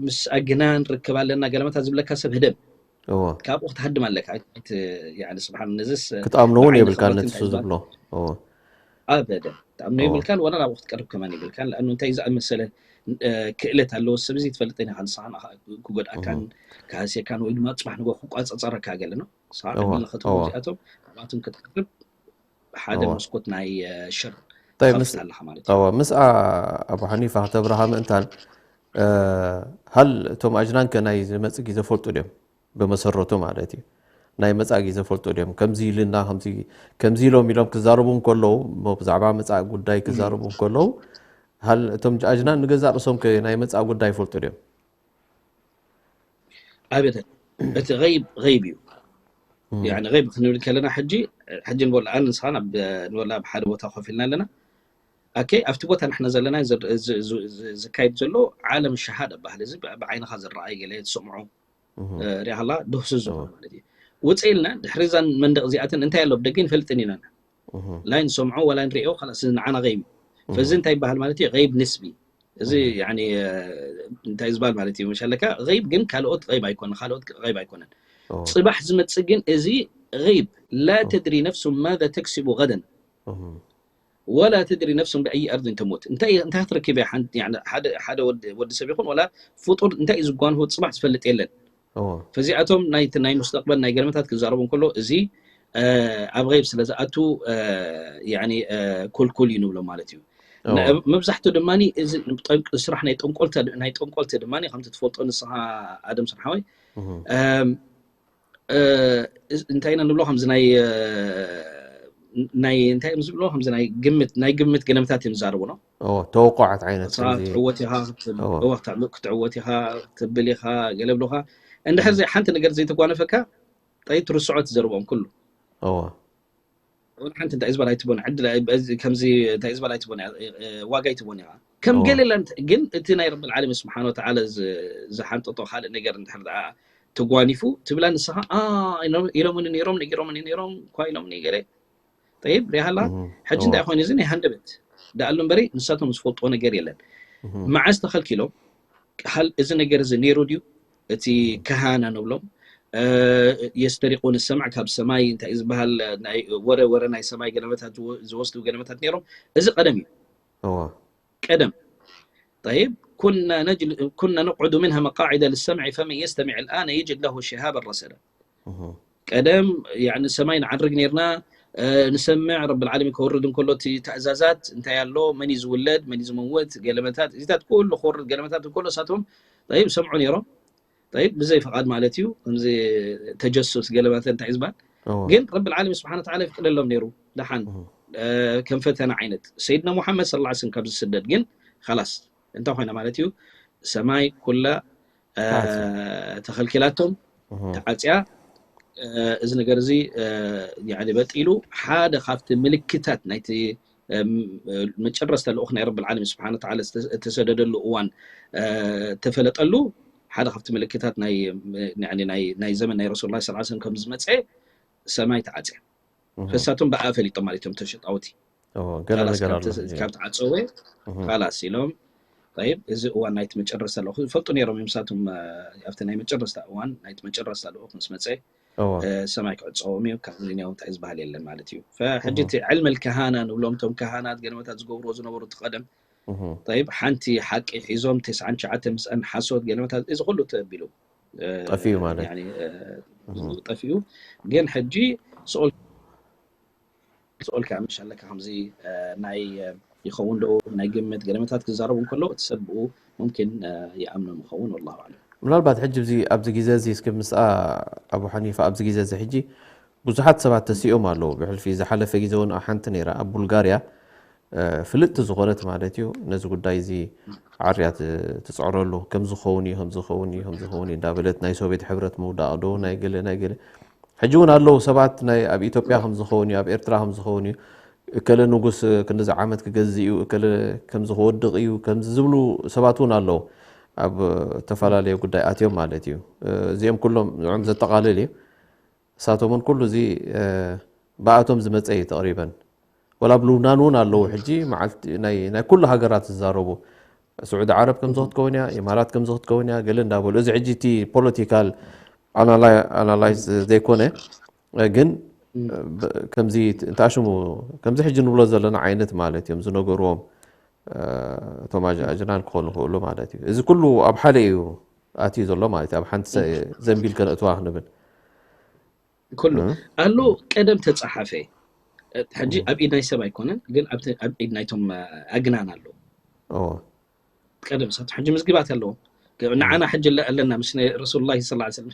ምስ ኣግናን ርክብ ኣለና ገለመታት ዝብለካ ሰብ ህደም ካብኡ ክትሃድም ኣለካ። ስብሓን ነዚስ ክትኣምኖ እውን የብልካ ነትሱ ዝብሎ ኣበደ ትኣምኖ የብልካን፣ ወላ ናብኡ ክትቀርብ ከማን የብልካን። ለኣኑ እንታይ ዝኣመሰለ ክእለት ኣለዎ ሰብ እዚ ትፈልጥ ኢና ንስኻ ክጎድኣካን ክሃስየካን ወይ ድማ ፅባሕ ንጎ ክቋፀፀረካ ገለ ነው። ንስኻ ቅድሚ ንኸትብሉ እዚኣቶም ኣብኣቶም ክትቀርብ ሓደ መስኮት ናይ ሸር ትኸፍት ኣለኻ ማለት እዩ። ምስኣ ኣቡ ሓኒፋ ክተብርሃ ምእንታን ሃል እቶም ኣጅናን ከ ናይ ዝመፅእ ግዜ ፈልጡ ድዮም? ብመሰረቱ ማለት እዩ ናይ መጻኢ ግዜ ፈልጡ ድዮም? ከምዚ ኢልና ከምዚ ኢሎም ኢሎም ክዛረቡ እንከለዉ፣ ብዛዕባ መጻኢ ጉዳይ ክዛረቡ እንከለዉ፣ ሃል እቶም ኣጅናን ንገዛእ ርእሶም ከ ናይ መጻኢ ጉዳይ ይፈልጡ ድዮም? ኣበደን። እቲ ገይብ ገይብ እዩ። ያኒ ገይብ ክንብል ከለና ሕጂ ሕጂ ንበሎ ኣነ ንስኻን ኣብ ንበሎ ኣብ ሓደ ቦታ ኮፍ ኢልና ኣለና። ኣኬ ኣብቲ ቦታ ንሕና ዘለና ዝካየድ ዘሎ ዓለም ሸሃዳ ባህል እዚ ብዓይንኻ ዝረኣይ ገለ ትሰምዖ ሪኣላ ደህሱ ዝኾነ ማለት እዩ። ውፅእ ኢልና ድሕሪ እዛን መንደቕ እዚኣትን እንታይ ኣሎ ብደገ ንፈልጥን ኢና። ላይን ሰምዖ ወላ ንሪኦ ካላስ ንዓና ገይብ እዩ። ፈዚ እንታይ ይበሃል ማለት እዩ? ገይብ ንስቢ። እዚ ያኒ እንታይ ዝበሃል ማለት እዩ? መሻለካ ገይብ ግን ካልኦት ገይብ ኣይኮነ፣ ካልኦት ገይብ ኣይኮነን። ፅባሕ ዝመፅእ ግን እዚ ገይብ ላ ተድሪ ነፍሱ ማذا ተክስቡ ገደን ወላ ተድሪ ነፍሱን ብኣይ ኣርድን ተሞት። እንታይ እንታይ ክትረክብ እያ? ሓደ ወዲ ሰብ ይኹን ወላ ፍጡር እንታይ እዩ ዝጓንፎ ፅባሕ ዝፈልጥ የለን። ፈዚኣቶም ናይ ናይ ሙስተቅበል ናይ ገለመታት ክዛረቡ እንከሎ እዚ ኣብ ገይብ ስለ ዝኣቱ ኩልኩል እዩ ንብሎ ማለት እዩ። መብዛሕቱ ድማ እዚ ስራሕ ናይ ጠንቆልቲ ድማ ከምቲ ትፈልጦ ንስኻ ኣደም ስርሓወይ እንታይ ኢና ንብሎ ከምዚ ናይ ናይ እንታይ እዮም ዝብሎ ከምዚ ናይ ግምት ናይ ግምት ገለመታት እዮም ዝዛረቡ ነው። ተወቋዓት ዓይነት ክትዕወት ኢኻ ክትብል ኢኻ ትብል ኢኻ ገለ ብሎኻ እንድሕር ዘይ ሓንቲ ነገር ዘይተጓነፈካ ጠይ ትርስዖ ትዘርቦም ኩሉ። እዋ ሓንቲ እንታይ ዝበል ኣይትቦን ዕድል ከምዚ እንታይ ዝበል ኣይትቦን ዋጋ ኣይትቦን ኢኻ ከም ገለ ግን እቲ ናይ ረብል ዓለሚን ስብሓን ወተዓላ ዝሓንጠጦ ካልእ ነገር እንድሕር ደኣ ተጓኒፉ ትብላ ንስኻ ኢሎምኒ ነይሮም ነጊሮምኒ ነይሮም እኳ ኢሎምኒ ገለ ጠይብ ሪሃላ ሕጂ እንታይ ኮይኑ እዚ ናይ ሃንደበት ደኣሉ እምበሪ ንሳቶም ዝፈልጥዎ ነገር የለን። መዓስ ተኸልኪሎም ሃል እዚ ነገር እዚ ነይሩ ድዩ? እቲ ከሃና ንብሎም የስተሪቁ ንሰማዕ ካብ ሰማይ እንታይ ዝበሃል ወረ ወረ ናይ ሰማይ ገለመታት ዝወስዱ ገለመታት ነይሮም። እዚ ቀደም እዩ ቀደም طيب كنا نجل كنا نقعد منها مقاعد للسمع فمن يستمع الآن يجد له شهابا رصدا ቀደም ሰማይ ንዓርግ ነርና ንሰምዕ ረብል ዓለሚን ከወርድ እንከሎ እቲ ተእዛዛት እንታይ ኣሎ መን እዩ ዝውለድ መን እዩ ዝመውት ገለመታት እዚታት ኩሉ ክወርድ ገለመታት እንከሎ እሳቶም ይሰምዑ ነይሮም። ብዘይ ፍቓድ ማለት እዩ ከምዚ ተጀሱስ ገለመታት እንታይ እዩ ዝበሃል ግን ረብል ዓለሚን ስብሓን ወተዓላ ይፍቅደሎም ነይሩ። ደሓን ከም ፈተና ዓይነት ሰይድና ሙሓመድ ስለ ላስን ካብ ዝስደድ ግን ላስ እንታይ ኮይና ማለት እዩ ሰማይ ኩላ ተኸልኪላቶም ተዓፅያ። እዚ ነገር እዚ በጢሉ ሓደ ካብቲ ምልክታት ናይቲ መጨረስታ ልኡኽ ናይ ረብል ዓለሚን ስብሓን ወተዓላ ዝተሰደደሉ እዋን ተፈለጠሉ ሓደ ካብቲ ምልክታት ናይ ዘመን ናይ ረሱል ላ ስለ ከም ዝመፀ ሰማይ ተዓፅያ። ፈሳቶም ብኣ ፈሊጦም ማለት እዮም ተሸጣውቲ ገለ ነገር ኣሎ ካብ ተዓፀወ ካላስ ኢሎም ይብ እዚ እዋን ናይቲ መጨረስታ ልኡኽ ዝፈልጡ ነይሮም እዮም። ንሳቶም ኣብቲ ናይ መጨረስታ እዋን ናይቲ መጨረስታ ልኡኽ ምስ መፀ እዎ ሰማይ ክዕፀዎም እዩ፣ ካብ ዝንያው እንታይ ዝበሃል የለን ማለት እዩ። ሕጂ እቲ ዕልም ልከሃና ንብሎም፣ እቶም ካህናት ገለመታት ዝገብርዎ ዝነበሩ እቲ ቀደም፣ እህ ጠይብ፣ ሓንቲ ሓቂ ሒዞም ተስዓን ትሽዓተ ምስአን ሓሶት ገለመታት፣ እዚ ኩሉ ተቢሉ ጠፊኡ ማለት ጠፊኡ። ግን ሕጂ ስኦል ስኦልካ ምሽ ኣለካ ከምዚ ናይ ይኸውን ዶ ናይ ግምት ገለመታት ክዛረቡ እንከሎ እቲ ሰብ ብኡ ሙምኪን ይኣምኖም ይኸውን። ወላሁ ኣዕለም። ምናልባት ሕጂ ኣብዚ ኣብዚ ግዜ እዚ እስኪ ምስኣ ኣቡ ሓኒፋ ኣብዚ ግዜ እዚ ሕጂ ብዙሓት ሰባት ተሲኦም ኣለዉ። ብሕልፊ ዝሓለፈ ግዜ እውን ሓንቲ ነይራ ኣብ ቡልጋርያ ፍልጥቲ ዝኾነት ማለት እዩ ነዚ ጉዳይ እዚ ዓርያ ትፅዕረሉ ከም ዝኸውን እዩ ከም ዝኸውን እዩ ከም ዝኸውን እዩ እንዳበለት ናይ ሶቪየት ሕብረት ምውዳቕ ዶ ናይ ገለ ናይ ገለ ሕጂ እውን ኣለዉ ሰባት ናይ ኣብ ኢትዮጵያ ከም ዝኸውን እዩ ኣብ ኤርትራ ከም ዝኸውን እዩ እከለ ንጉስ ክንዲዚ ዓመት ክገዝእ እዩ እከለ ከምዚ ክወድቕ እዩ ከምዚ ዝብሉ ሰባት እውን ኣለዉ ኣብ ዝተፈላለዩ ጉዳይ ኣትዮም ማለት እዩ እዚኦም ኩሎም ንዕም ዘጠቓልል እዩ እሳቶም እውን ኩሉ እዚ ብኣቶም ዝመፀ እዩ ተቕሪበን ወላ ኣብ ሉብናን እውን ኣለዉ ሕጂ መዓልቲ ናይ ኩሉ ሃገራት ዝዛረቡ ስዑዲ ዓረብ ከምዚ ክትከውን እያ ኢማራት ከምዚ ክትከውን እያ ገለ እንዳበሉ እዚ ሕጂ እቲ ፖለቲካል ኣናላይዝ ዘይኮነ ግን ከምዚ እንተኣሽሙ ከምዚ ሕጂ ንብሎ ዘለና ዓይነት ማለት እዮም ዝነገርዎም እቶም ኣጅናን ክኾኑ ክእሉ ማለት እዩ እዚ ኩሉ ኣብ ሓደ እዩ ኣትዩ ዘሎ ማለት እዩ ኣብ ሓንቲ ዘንቢል ከነእትዋ ክንብል ኩሉ ኣሎ ቀደም ተፃሓፈ ሕጂ ኣብ ኢድ ናይ ሰብ ኣይኮነን ግን ኣብ ኢድ ናይቶም ኣግናን ኣሎ ቀደም ሳት ሕጂ መዝግባት ኣለዎም ንዓና ሕጂ ኣለና ምስ ረሱሉላ ስ ሰለም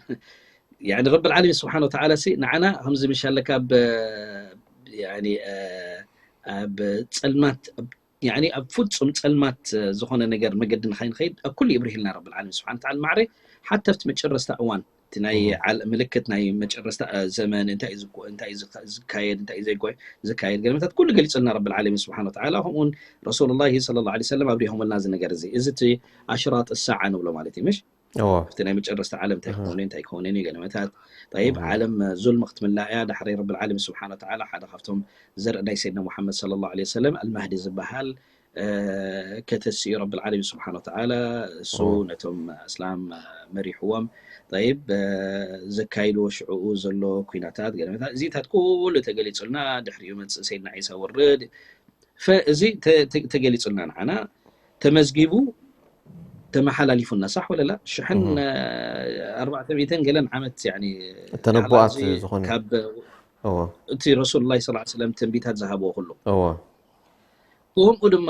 ረቢ ልዓለሚን ስብሓን ወተዓላ ሲ ንዓና ከምዚ ምሻለ ካብ ኣብ ፀልማት ኣብ ፍፁም ፀልማት ዝኾነ ነገር መገዲ ንኸይንኸይድ ኣብ ኩሉ ይብርሂልና ረቢ ልዓለሚን ስብሓን ወተዓላ ማዕረ ሓታ ኣብቲ መጨረስታ እዋን እቲ ናይ ምልክት ናይ መጨረስታ ዘመን እንታይ ዝካየድ እንታይ ዘይኮይ ዝካየድ ገለመታት ኩሉ ገሊፅልና ረቢ ልዓለሚን ስብሓን ወተዓላ ከምኡውን ረሱሉላ ስለ ላ ሰለም ኣብሪሆምልና እዚ ነገር እዚ እዚ እቲ ኣሽራጥ ሳዓ ንብሎ ማለት እዩ ምሽ እቲ ናይ መጨረስታ ዓለም እንታይ ክኾነ እንታይ ክኾነ ገለመታት ይብ ዓለም ዙልሚ ክትምላእ እያ ዳሕረይ ረቢ ልዓለሚን ስብሓን ወተዓላ ሓደ ካብቶም ዘርኢ ናይ ሰይድና ሙሓመድ ስለ ላ ሰለም ኣልማህዲ ዝበሃል ከተሲኡ ረቢ ልዓለሚን ስብሓን ወተዓላ እሱ ነቶም ኣስላም መሪሕዎም ይብ ዘካይድዎ ሽዕኡ ዘሎ ኩናታት ገለመታት እዚታት ኩሉ ተገሊፁልና ድሕሪኡ መፅእ ሰይድና ዒሳ ውርድ እዚ ተገሊፁልና ንዓና ተመዝጊቡ ተመሓላሊፉና ሳሕ ወለላ ሽሕን ኣርባዕተ ሚእትን ገለን ዓመት ተነቦኣት ዝኾነ እቲ ረሱል ላ ስ ሰለም ትንቢታት ዝሃብዎ ኩሉ ከምኡ ድማ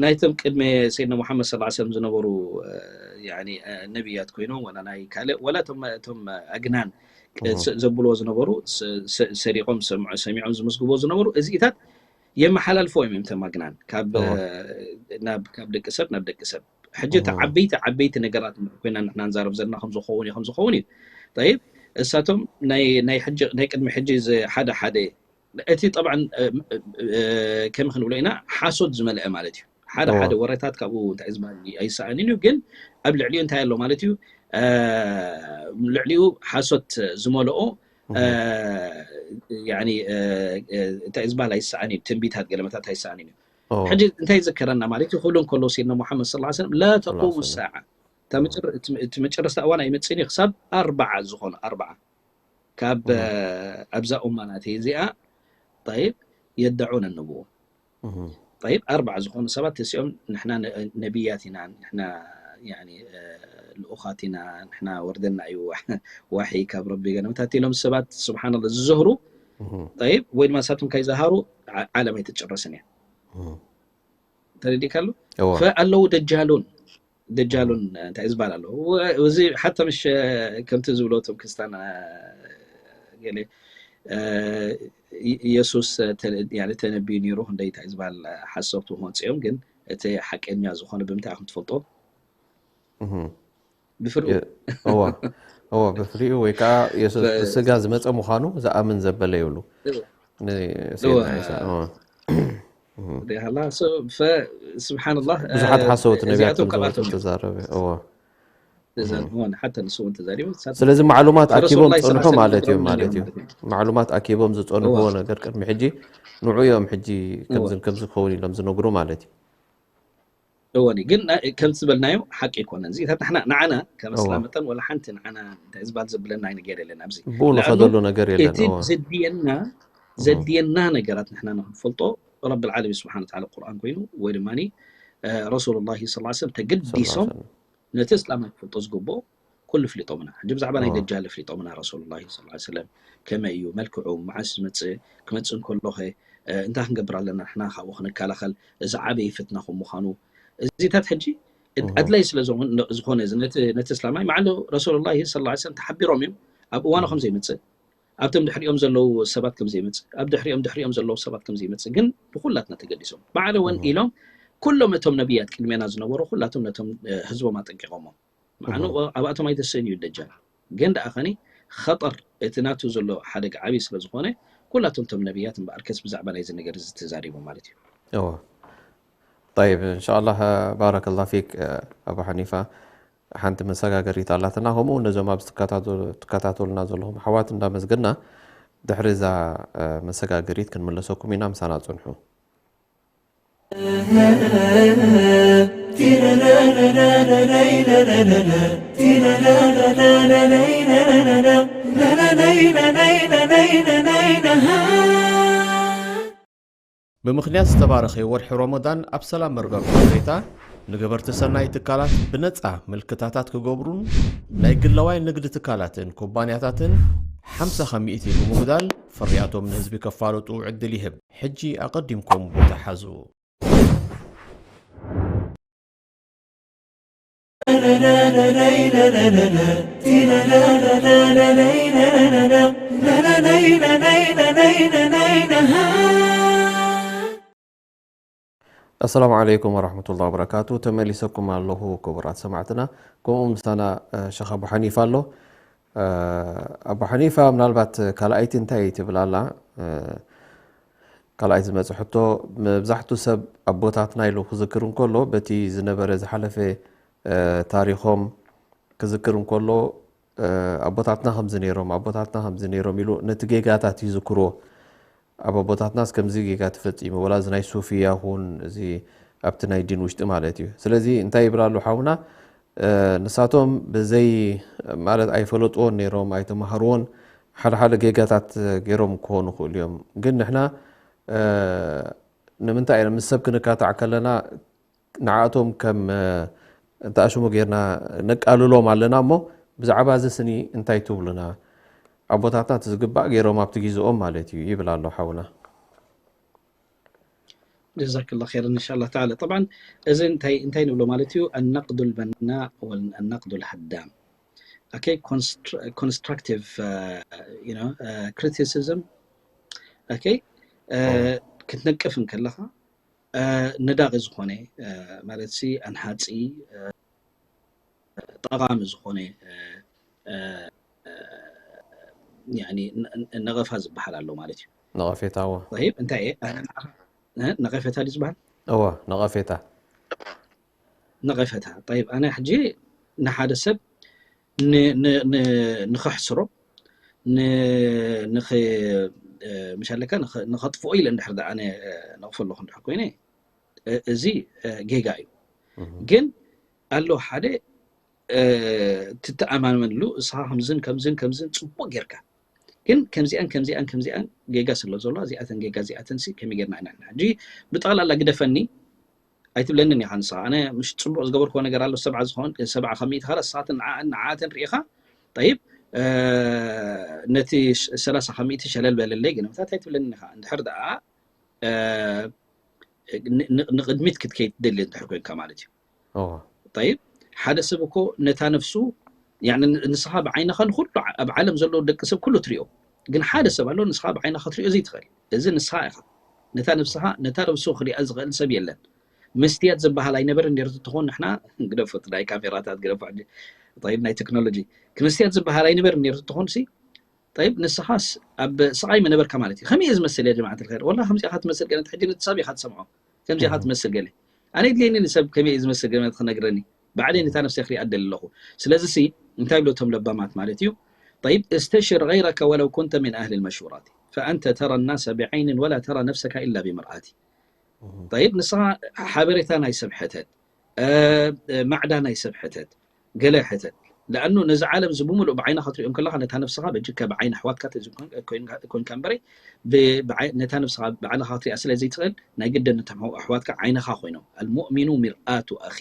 ናይቶም ቅድሚ ሰይድና ሙሓመድ ስ ሰለም ዝነበሩ ነቢያት ኮይኖም ወላ ናይ ካልእ ወላ እቶም ኣግናን ዘብልዎ ዝነበሩ ሰሪቆም ሰሚዖም ዝምዝግቦ ዝነበሩ እዚኢታት የመሓላልፎ እዮም እዮም ተማግናን ካብ ደቂ ሰብ ናብ ደቂ ሰብ ሕጂ እቲ ዓበይቲ ዓበይቲ ነገራት ኮይና ንሕና ንዛረብ ዘለና ከምዝኸውን እዩ ከምዝኸውን እዩ ይብ እሳቶም ናይ ቅድሚ ሕጂ ሓደ ሓደ እቲ ጠብዓ ከመይ ክንብሎ ኢና ሓሶት ዝመልአ ማለት እዩ ሓደ ሓደ ወረታት ካብኡ እንታይ ዝበሃል ኣይሰኣንን እዩ ግን ኣብ ልዕሊኡ እንታይ ኣሎ ማለት እዩ ልዕሊኡ ሓሶት ዝመልኦ እንታይ ዝበሃል ኣይሰኣን እዩ ትንቢታት ገለመታት ኣይሰኣን እዩ ሕጂ እንታይ ይዝከረና ማለት እዩ ክብሉ እንከሎ ሲድና ሙሓመድ ስ ሰለም ላ ተቁሙ ሳዓ እቲ መጨረስታ እዋን ኣይመፅእን እዩ ክሳብ ኣርባዓ ዝኾኑ ኣርባዓ ካብ ኣብዛ ኡማ ናተይ እዚኣ ይብ የዳዑነ ንብዎ ይብ ኣርባዓ ዝኾኑ ሰባት ተሲኦም ንሕና ነቢያት ኢና ንሕና ልኡኻት ኢና ንሕና ወርደና እዩ ዋሒ ካብ ረቢ ገለመታት ኢሎም ሰባት ስብሓንላ ዝዘህሩ ይብ ወይ ድማ ንሳቶም ከይዘሃሩ ዓለም ኣይትጨረስን እያ ተረዲእካ ኣሎ ኣለዉ ደጃሉን ደጃሉን እንታይ ዝበሃል ኣሎ እዚ ሓታ ምሽ ከምቲ ዝብሎ እቶም ክርስታን ገለ የሱስ ተነቢዩ ነይሩ ክንደይ እንታይ ዝበሃል ሓሰብቲ መፅኦም ግን እቲ ሓቀኛ ዝኾነ ብምንታይ ከም ትፈልጦ ብፍርኡ እዋ እዋ ብፍሪኡ ወይ ከዓ የሱስ ብስጋ ዝመፀ ምዃኑ ዝኣምን ዘበለ ይብሉ ንሰይድና ዒሳ ስብሓንላህ ብዙሓት ሓሰውቲ ነቢያት ከምዝወፁ ተዛረበ እዋ ሓታ ንሱ እውን ተዛሪቡ ስለዚ ማዕሉማት ኣኪቦም ዝፀንሑ ማለት እዮም ማለት እዩ ማዕሉማት ኣኪቦም ዝፀንሕዎ ነገር ቅድሚ ሕጂ ንዑ እዮም ሕጂ ከምዝን ከምዚ ክኸውን ኢሎም ዝነግሩ ማለት እዩ እወኒ ግን ከምቲ ዝበልናዮ ሓቂ ኣይኮነን። እዚታት ንሕና ንዓና ከም እስላም መጠን ወላ ሓንቲ ንዓና እንታይ ዝባል ዘብለና ነገር የለን። ኣብዚ ብኡ ንኸደሉ ነገር የለን። እቲ ዘድየና ዘድየና ነገራት ንሕና ንክንፈልጦ ረብል ዓለሚን ስብሓን ወተዓላ ቁርኣን ኮይኑ ወይ ድማ ረሱሉላሂ ሰለላሁ ዐለይሂ ወሰለም ተገዲሶም ነቲ እስላም ክፈልጦ ዝግብኦ ኩሉ ፍሊጦምና። ሕጂ ብዛዕባ ናይ ደጃል ፍሊጦምና ረሱሉላሂ ሰለላሁ ዐለይሂ ወሰለም ከመይ እዩ መልክዑ፣ መዓስ ዝመፅእ፣ ክመፅእ እንከሎ ኸ እንታይ ክንገብር ኣለና ንሕና ካብኡ ክንከላኸል፣ እዚ ዓብዪ ፍትና ከም ምዃኑ እዚታት ሕጂ ኣድላይ ስለ ዝኾነ ነቲ እስላማይ ማዕሉ ረሱሉላሂ ሰለላሁ ዐለይሂ ወሰለም ተሓቢሮም እዮም ኣብ እዋኑ ከም ዘይመፅእ ኣብቶም ድሕሪኦም ዘለዉ ሰባት ከም ዘይመፅእ ኣብ ድሕሪኦም ድሕሪኦም ዘለዉ ሰባት ከም ዘይመፅእ ግን ብኩላትና ተገዲሶም ማዕለ እውን ኢሎም ኩሎም እቶም ነቢያት ቅድሜና ዝነበሩ ኩላቶም ነቶም ህዝቦም ኣጠንቂቖሞም። ምዓኑ ኣብኣቶም ኣይተስእን እዩ ደጃል ግን ደኣ ኸኒ ኸጠር እቲ ናቱ ዘሎ ሓደጋ ዓብዪ ስለ ዝኾነ ኩላቶም እቶም ነቢያት እምበኣርከስ ብዛዕባ ናይዚ ነገር እዚ ተዛሪቦም ማለት እዩ። እዎ። طيب إن شاء الله بارك الله فيك ኣቡ ሓኒፋ ሓንቲ መሰጋገሪት ኣላትና። ከምኡ እውን ነዞም ኣብ ትከታተሉና ዘለኹም ኣሕዋት እንዳመስገና ድሕሪ እዛ መሰጋገሪት ክንምለሰኩም ኢና። ምሳና ጽንሑ። ብምኽንያት ዝተባረኸ ወርሒ ረመዳን ኣብ ሰላም መርበብ ሓበሬታ ንገበርቲ ሰናይ ትካላት ብነጻ ምልክታታት ክገብሩን ናይ ግላዋይ ንግዲ ትካላትን ኩባንያታትን ሓምሳ ከሚእቲ ብምጉዳል ፍርያቶም ንህዝቢ ከፋልጡ ዕድል ይህብ። ሕጂ ኣቐዲምኩም ቦታ ሓዙ። السلام عليكم ورحمة الله وبركاته. ተመሊሰኩም ኣለኹ ክቡራት ሰማዕትና። ከምኡ ምሳና ሸኽ ኣቡ ሓኒፋ ኣሎ። ኣቡ ሓኒፋ ምናልባት ካልኣይቲ እንታይ ትብል ኣላ? ካልኣይቲ ዝመጽእ ሕቶ፣ መብዛሕቱ ሰብ ኣቦታትና ኢሉ ክዝክር እንከሎ በቲ ዝነበረ ዝሓለፈ ታሪኾም ክዝክር እንከሎ ኣቦታትና ከምዚ ነይሮም ኣቦታትና ከምዚ ነይሮም ኢሉ ነቲ ጌጋታት ይዝክርዎ። ኣብ ኣቦታትናስ ከምዚ ጌጋ ተፈጺሙ ወላ እዚ ናይ ሱፍያ ኹን እዚ ኣብቲ ናይ ዲን ውሽጢ ማለት እዩ። ስለዚ እንታይ ይብል ኣሎ ሓውና፣ ንሳቶም ብዘይ ማለት ኣይፈለጥዎን ነይሮም ኣይተማሃርዎን ሓደ ሓደ ጌጋታት ገይሮም ክኾኑ ይኽእሉ እዮም። ግን ንሕና ንምንታይ ምስ ሰብ ክንካታዕ ከለና ንዓቶም ከም እንተኣሽሙ ጌርና ነቃልሎም ኣለና እሞ ብዛዕባ እዚ ስኒ እንታይ ትብሉና? ኣቦታትና እቲ ዝግባእ ገይሮም ኣብቲ ግዝኦም ማለት እዩ ይብል ኣሎ ሓውና። ጀዛክላ ኸይረን እንሻላ ተዓላ። ጠብዓን እዚ እንታይ እንታይ ንብሎ ማለት እዩ ኣናቅዱ ልበና ወልናቅዱ ልሃዳም። ኦኬ ኮንስትራክቲቭ ክሪቲሲዝም። ኦኬ ክትነቅፍ እንከለኻ ነዳቒ ዝኾነ ማለት ሲ ኣንሃፂ ጠቓሚ ዝኾነ ነቐፋ ዝበሃል ኣሎ ማለት እዩ። ነቐፌታ እወ። ይብ እንታይ እየ ነቐፌታ ድዩ ዝበሃል? እወ ነቐፌታ። ነቐፌታ ይብ ኣነ ሕጂ ንሓደ ሰብ ንኸሕስሮ ምሻለካ ንኸጥፍኦ ኢለ እንድሕር ኣነ ነቕፎ ኣለኹ እንድሕር ኮይነ እዚ ጌጋ እዩ። ግን ኣሎ ሓደ ትተኣማመንሉ እስኻ ከምዝን ከምዝን ከምዝን ፅቡቅ ጌርካ ግን ከምዚኣን ከምዚኣን ከምዚኣን ጌጋ ስለ ዘሎ እዚኣተን ጌጋ እዚኣተን ሲ ከመይ ጌርና ኢና ሕጂ ብጠቕላላ ግደፈኒ ኣይትብለንን ኢኻ ንስኻ ኣነ ምሽ ፅቡቅ ዝገበርክዎ ነገር ኣሎ ሰብዓ ዝኸውን ሰብዓ ካብ ሚእቲ ካላ ንስኻትን ንዓኣን ንዓኣተን ርኢኻ ጠይብ ነቲ ሰላሳ ካብ ሚእቲ ሸለል በለለይ ግን ምታት ኣይትብለንን ኢኻ እንድሕር ደኣ ንቅድሚት ክትከይድ ትደሊ እንድሕር ኮይንካ ማለት እዩ። ጠይብ ሓደ ሰብ እኮ ነታ ነፍሱ ንስኻ ብዓይንኻ ንኩሉ ኣብ ዓለም ዘለዉ ደቂ ሰብ ኩሉ ትሪኦ ግን ሓደ ሰብ ኣሎ ንስኻ ብዓይንኻ ክትሪኦ ዘይትኽእል እዚ ንስኻ ኢኻ ነታ ነፍስኻ ነታ ነፍሱ ክሪኣ ዝኽእል ሰብ የለን። መስትያት ዝበሃል ኣይነበርን ነይሩ ትኾን ንሕና ግደፎ ናይ ካሜራታት ግደፎ ናይ ቴክኖሎጂ መስትያት ዝበሃል ኣይነበርን ነይሩ ትኾን ሲ ጠይብ ንስኻስ ኣብ ስቓይ ምነበርካ ማለት እዩ። ከመይ እየ ዝመስል ያ ጀማዓት ልኸይር? ወላ ከምዚኣ ኢኻ ትመስል ገለ ሕጂ ነቲ ሰብ ኢኻ ትሰምዖ ከምዚኣ ኢኻ ትመስል ገለ ኣነ የድልየኒ ንሰብ ከመይ እየ ዝመስል ገለ ክነግረኒ ባዕለይ ነታ ነፍሰይ ክሪኣ ደሊ ኣለኹ። ስለዚ ሲ እንታይ ብሎ እቶም ለባማት ማለት እዩ ጠይብ استشر غيرك ولو كنت من أهل المشورات فأنت ترى الناس بعين ولا ترى نفسك إلا بمرآة። ጠይብ ንስኻ ሓበሬታ ናይ ሰብ ሕተት ማዕዳ ናይ ሰብ ሕተት፣ ገለ ሕተት። ለኣኑ ነዚ ዓለም እዚ ብምሉእ ብዓይንኻ ክትሪኦም ከለኻ ነታ ነፍስኻ በጅካ ብዓይኒ ኣሕዋትካ ተዝኮንካ እምበረይ ነታ ነፍስኻ ብዓይንኻ ክትሪኣ ስለ ዘይትኽእል ናይ ግድን ነቶም ኣሕዋትካ ዓይንኻ ኮይኖም። ኣልሙእሚኑ ሚርኣቱ ኣኺ፣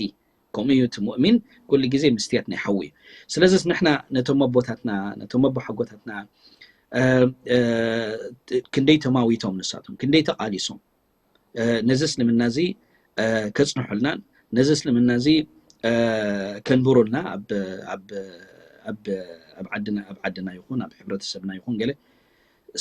ከምኡ እዩ እቲ ሙእሚን ኩሉ ግዜ ምስትያት ናይ ሓዊ እዩ። ስለዚስ ንሕና ነቶም ኣቦታትና ነቶም ኣቦ ሓጎታትና ክንደይ ተማዊቶም ንሳቶም ክንደይ ተቓሊሶም ነዚ እስልምና እዚ ከጽንሑልናን ነዚ እስልምና እዚ ከንብሩልና ኣብ ዓድና ይኹን ኣብ ሕብረተሰብና ይኹን ገለ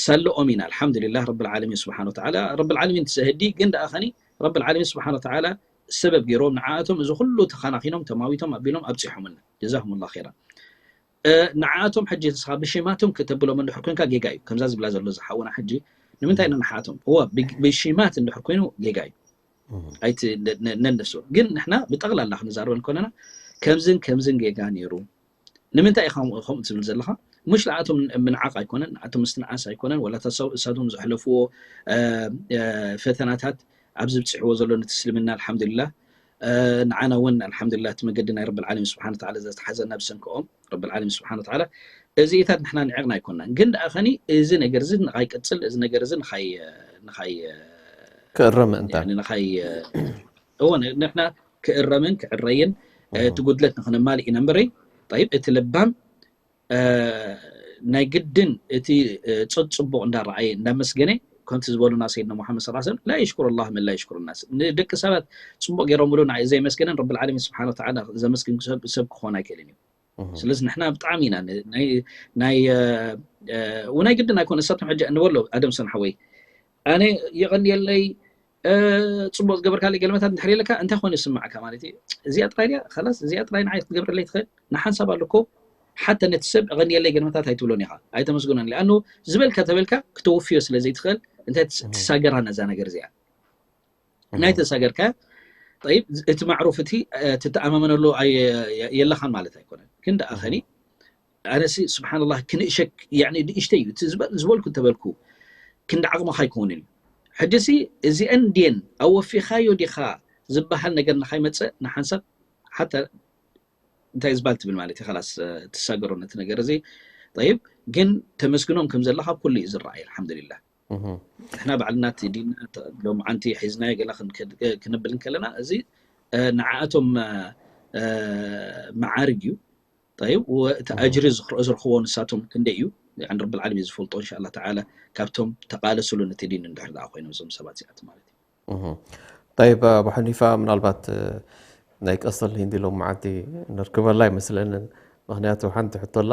ሳለኦም ኢና። ኣልሓምዱሊላህ ረብል ዓለሚን ስብሓን ወተዓላ ረብል ዓለሚን ትሰህዲ ግን ደኣ ኸኒ ረብል ዓለሚን ስብሓን ወተዓላ ሰበብ ገይሮም ንዓኣቶም እዚ ኩሉ ተኻናኺኖም ተማዊቶም ኣቢሎም ኣብፂሖምና። ጀዛኩሙላህ ኸይራን። ንዓኣቶም ሕጂ ንስኻ ብሽማቶም ከተብሎም እንድሕር ኮንካ ጌጋ እዩ። ከምዛ ዝብላ ዘሎ ዝሓውና ሕጂ ንምንታይ ኢና ንዓኣቶም እወ ብሽማት እንድሕር ኮይኑ ጌጋ እዩ። ኣይቲ ነነሱ ግን ንሕና ብጠቕላላ ክንዛረበን ኮነና ከምዝን ከምዝን ጌጋ ነይሩ። ንምንታይ ኢኻ ከምኡ ትብል ዘለኻ? ሙሽ ንዓኣቶም ምንዓቕ ኣይኮነን፣ ንዓኣቶም ምስትንዓስ ኣይኮነን፣ ወላ እሳቶም ዘሕለፍዎ ፈተናታት ኣብዚ ብፅሕዎ ዘሎ ነቲ እስልምና ኣልሓምዱሊላህ ንዓና እውን ኣልሓምዱሊላህ እቲ መገዲ ናይ ረብል ዓለሚን ስብሓን ወተዓላ ዘተሓዘና ብሰንክኦም ረብል ዓለሚን ስብሓን ወተዓላ እዚኢታት ንሕና ንዒቕና ኣይኮናን። ግን ደኣ ኸኒ እዚ ነገር እዚ ንኻይቅፅል እዚ ነገር እዚ ንኻይ ንኻይ ክእረ ምእንታን ንኻይ እወ ንሕና ክእረምን ክዕረይን እቲ ጉድለት ንክነማልእ ኢና እምበረይ ጠይብ እቲ ለባም ናይ ግድን እቲ ፅቡቅ እንዳረኣየ እንዳመስገነ ከምቲ ዝበሉና ሰይድና ሙሓመድ ስ ሰለም ላ የሽኩሩ ላህ መን ላ የሽኩሩ ናስ ንደቂ ሰባት ፅቡቅ ገይሮምሉ ንዓይ ዘየመስገነን ረብል ዓለሚን ስብሓን ወተዓላ ዘመስግን ሰብ ክኾን ኣይክእልን እዩ። ስለዚ ንሕና ብጣዕሚ ኢና ናይ ናይ ግድን ኣይኮነ ንሳቶም ሕጂ ንበሎ ኣደም ሰን ሓወይ ኣነ የቐንየለይ ፅቡቅ ዝገበርካለይ ገለመታት እንድሕር የለካ እንታይ ኮይኑ ይስማዕካ ማለት እዩ። እዚኣ ጥራይ ድያ ላስ እዚኣ ጥራይ ንዓይ ክትገብረለይ ትኽእል ንሓንሳብ ኣለኮ ሓተ ነቲ ሰብ እቐንየለይ ገለመታት ኣይትብሎን ኢኻ ኣይተመስግኖን ኣኑ ዝበልካ ተበልካ ክተወፍዮ ስለ ዘይትኽእል እንታይ ትሳገራ ነዛ ነገር እዚኣ ናይ ተሳገርካ ጠይብ እቲ ማዕሩፍ እቲ ትተኣማመነሉ የለኻን ማለት ኣይኮነን። ግን ደኣ ኸኒ ኣነሲ ስብሓንላህ ክንእሸክ ያኒ ንእሽተይ እዩ ዝበልኩ እንተበልኩ ክንዲ ዓቕምኻ ኣይከውንን እዩ። ሕጂሲ እዚአን ድየን ኣወፊኻዮ ዲኻ ዝበሃል ነገር ንኻይመፅእ ንሓንሳብ ሓታ እንታይ ዝበሃል ትብል ማለት እዩ ላስ ትሳገሮ ነቲ ነገር እዚ ጠይብ ግን ተመስግኖም ከም ዘለኻ ኩሉ እዩ ዝረኣይ ኣልሓምዱሊላህ። ንሕና ባዕልና እቲ ዲንና ሎምዓንቲ ሒዝናዮ ገለ ክንብል እንከለና እዚ ንዓኣቶም መዓርግ እዩ። ጠይብ እቲ ኣጅሪ ዝረኽብዎ ንሳቶም ክንደይ እዩ? ረብል ዓለሚን ዝፈልጦ እንሻላ ተዓላ ካብቶም ተቃለስሉ ነቲ ዲን እንድሕር ደኣ ኮይኖም እዞም ሰባት እዚኣት ማለት እዩ። ጠይብ ኣቡ ሓኒፋ ምናልባት ናይ ቀስተል ሂንዲ ሎም መዓልቲ ንርክበላ ይመስለንን። ምክንያቱ ሓንቲ ሕቶላ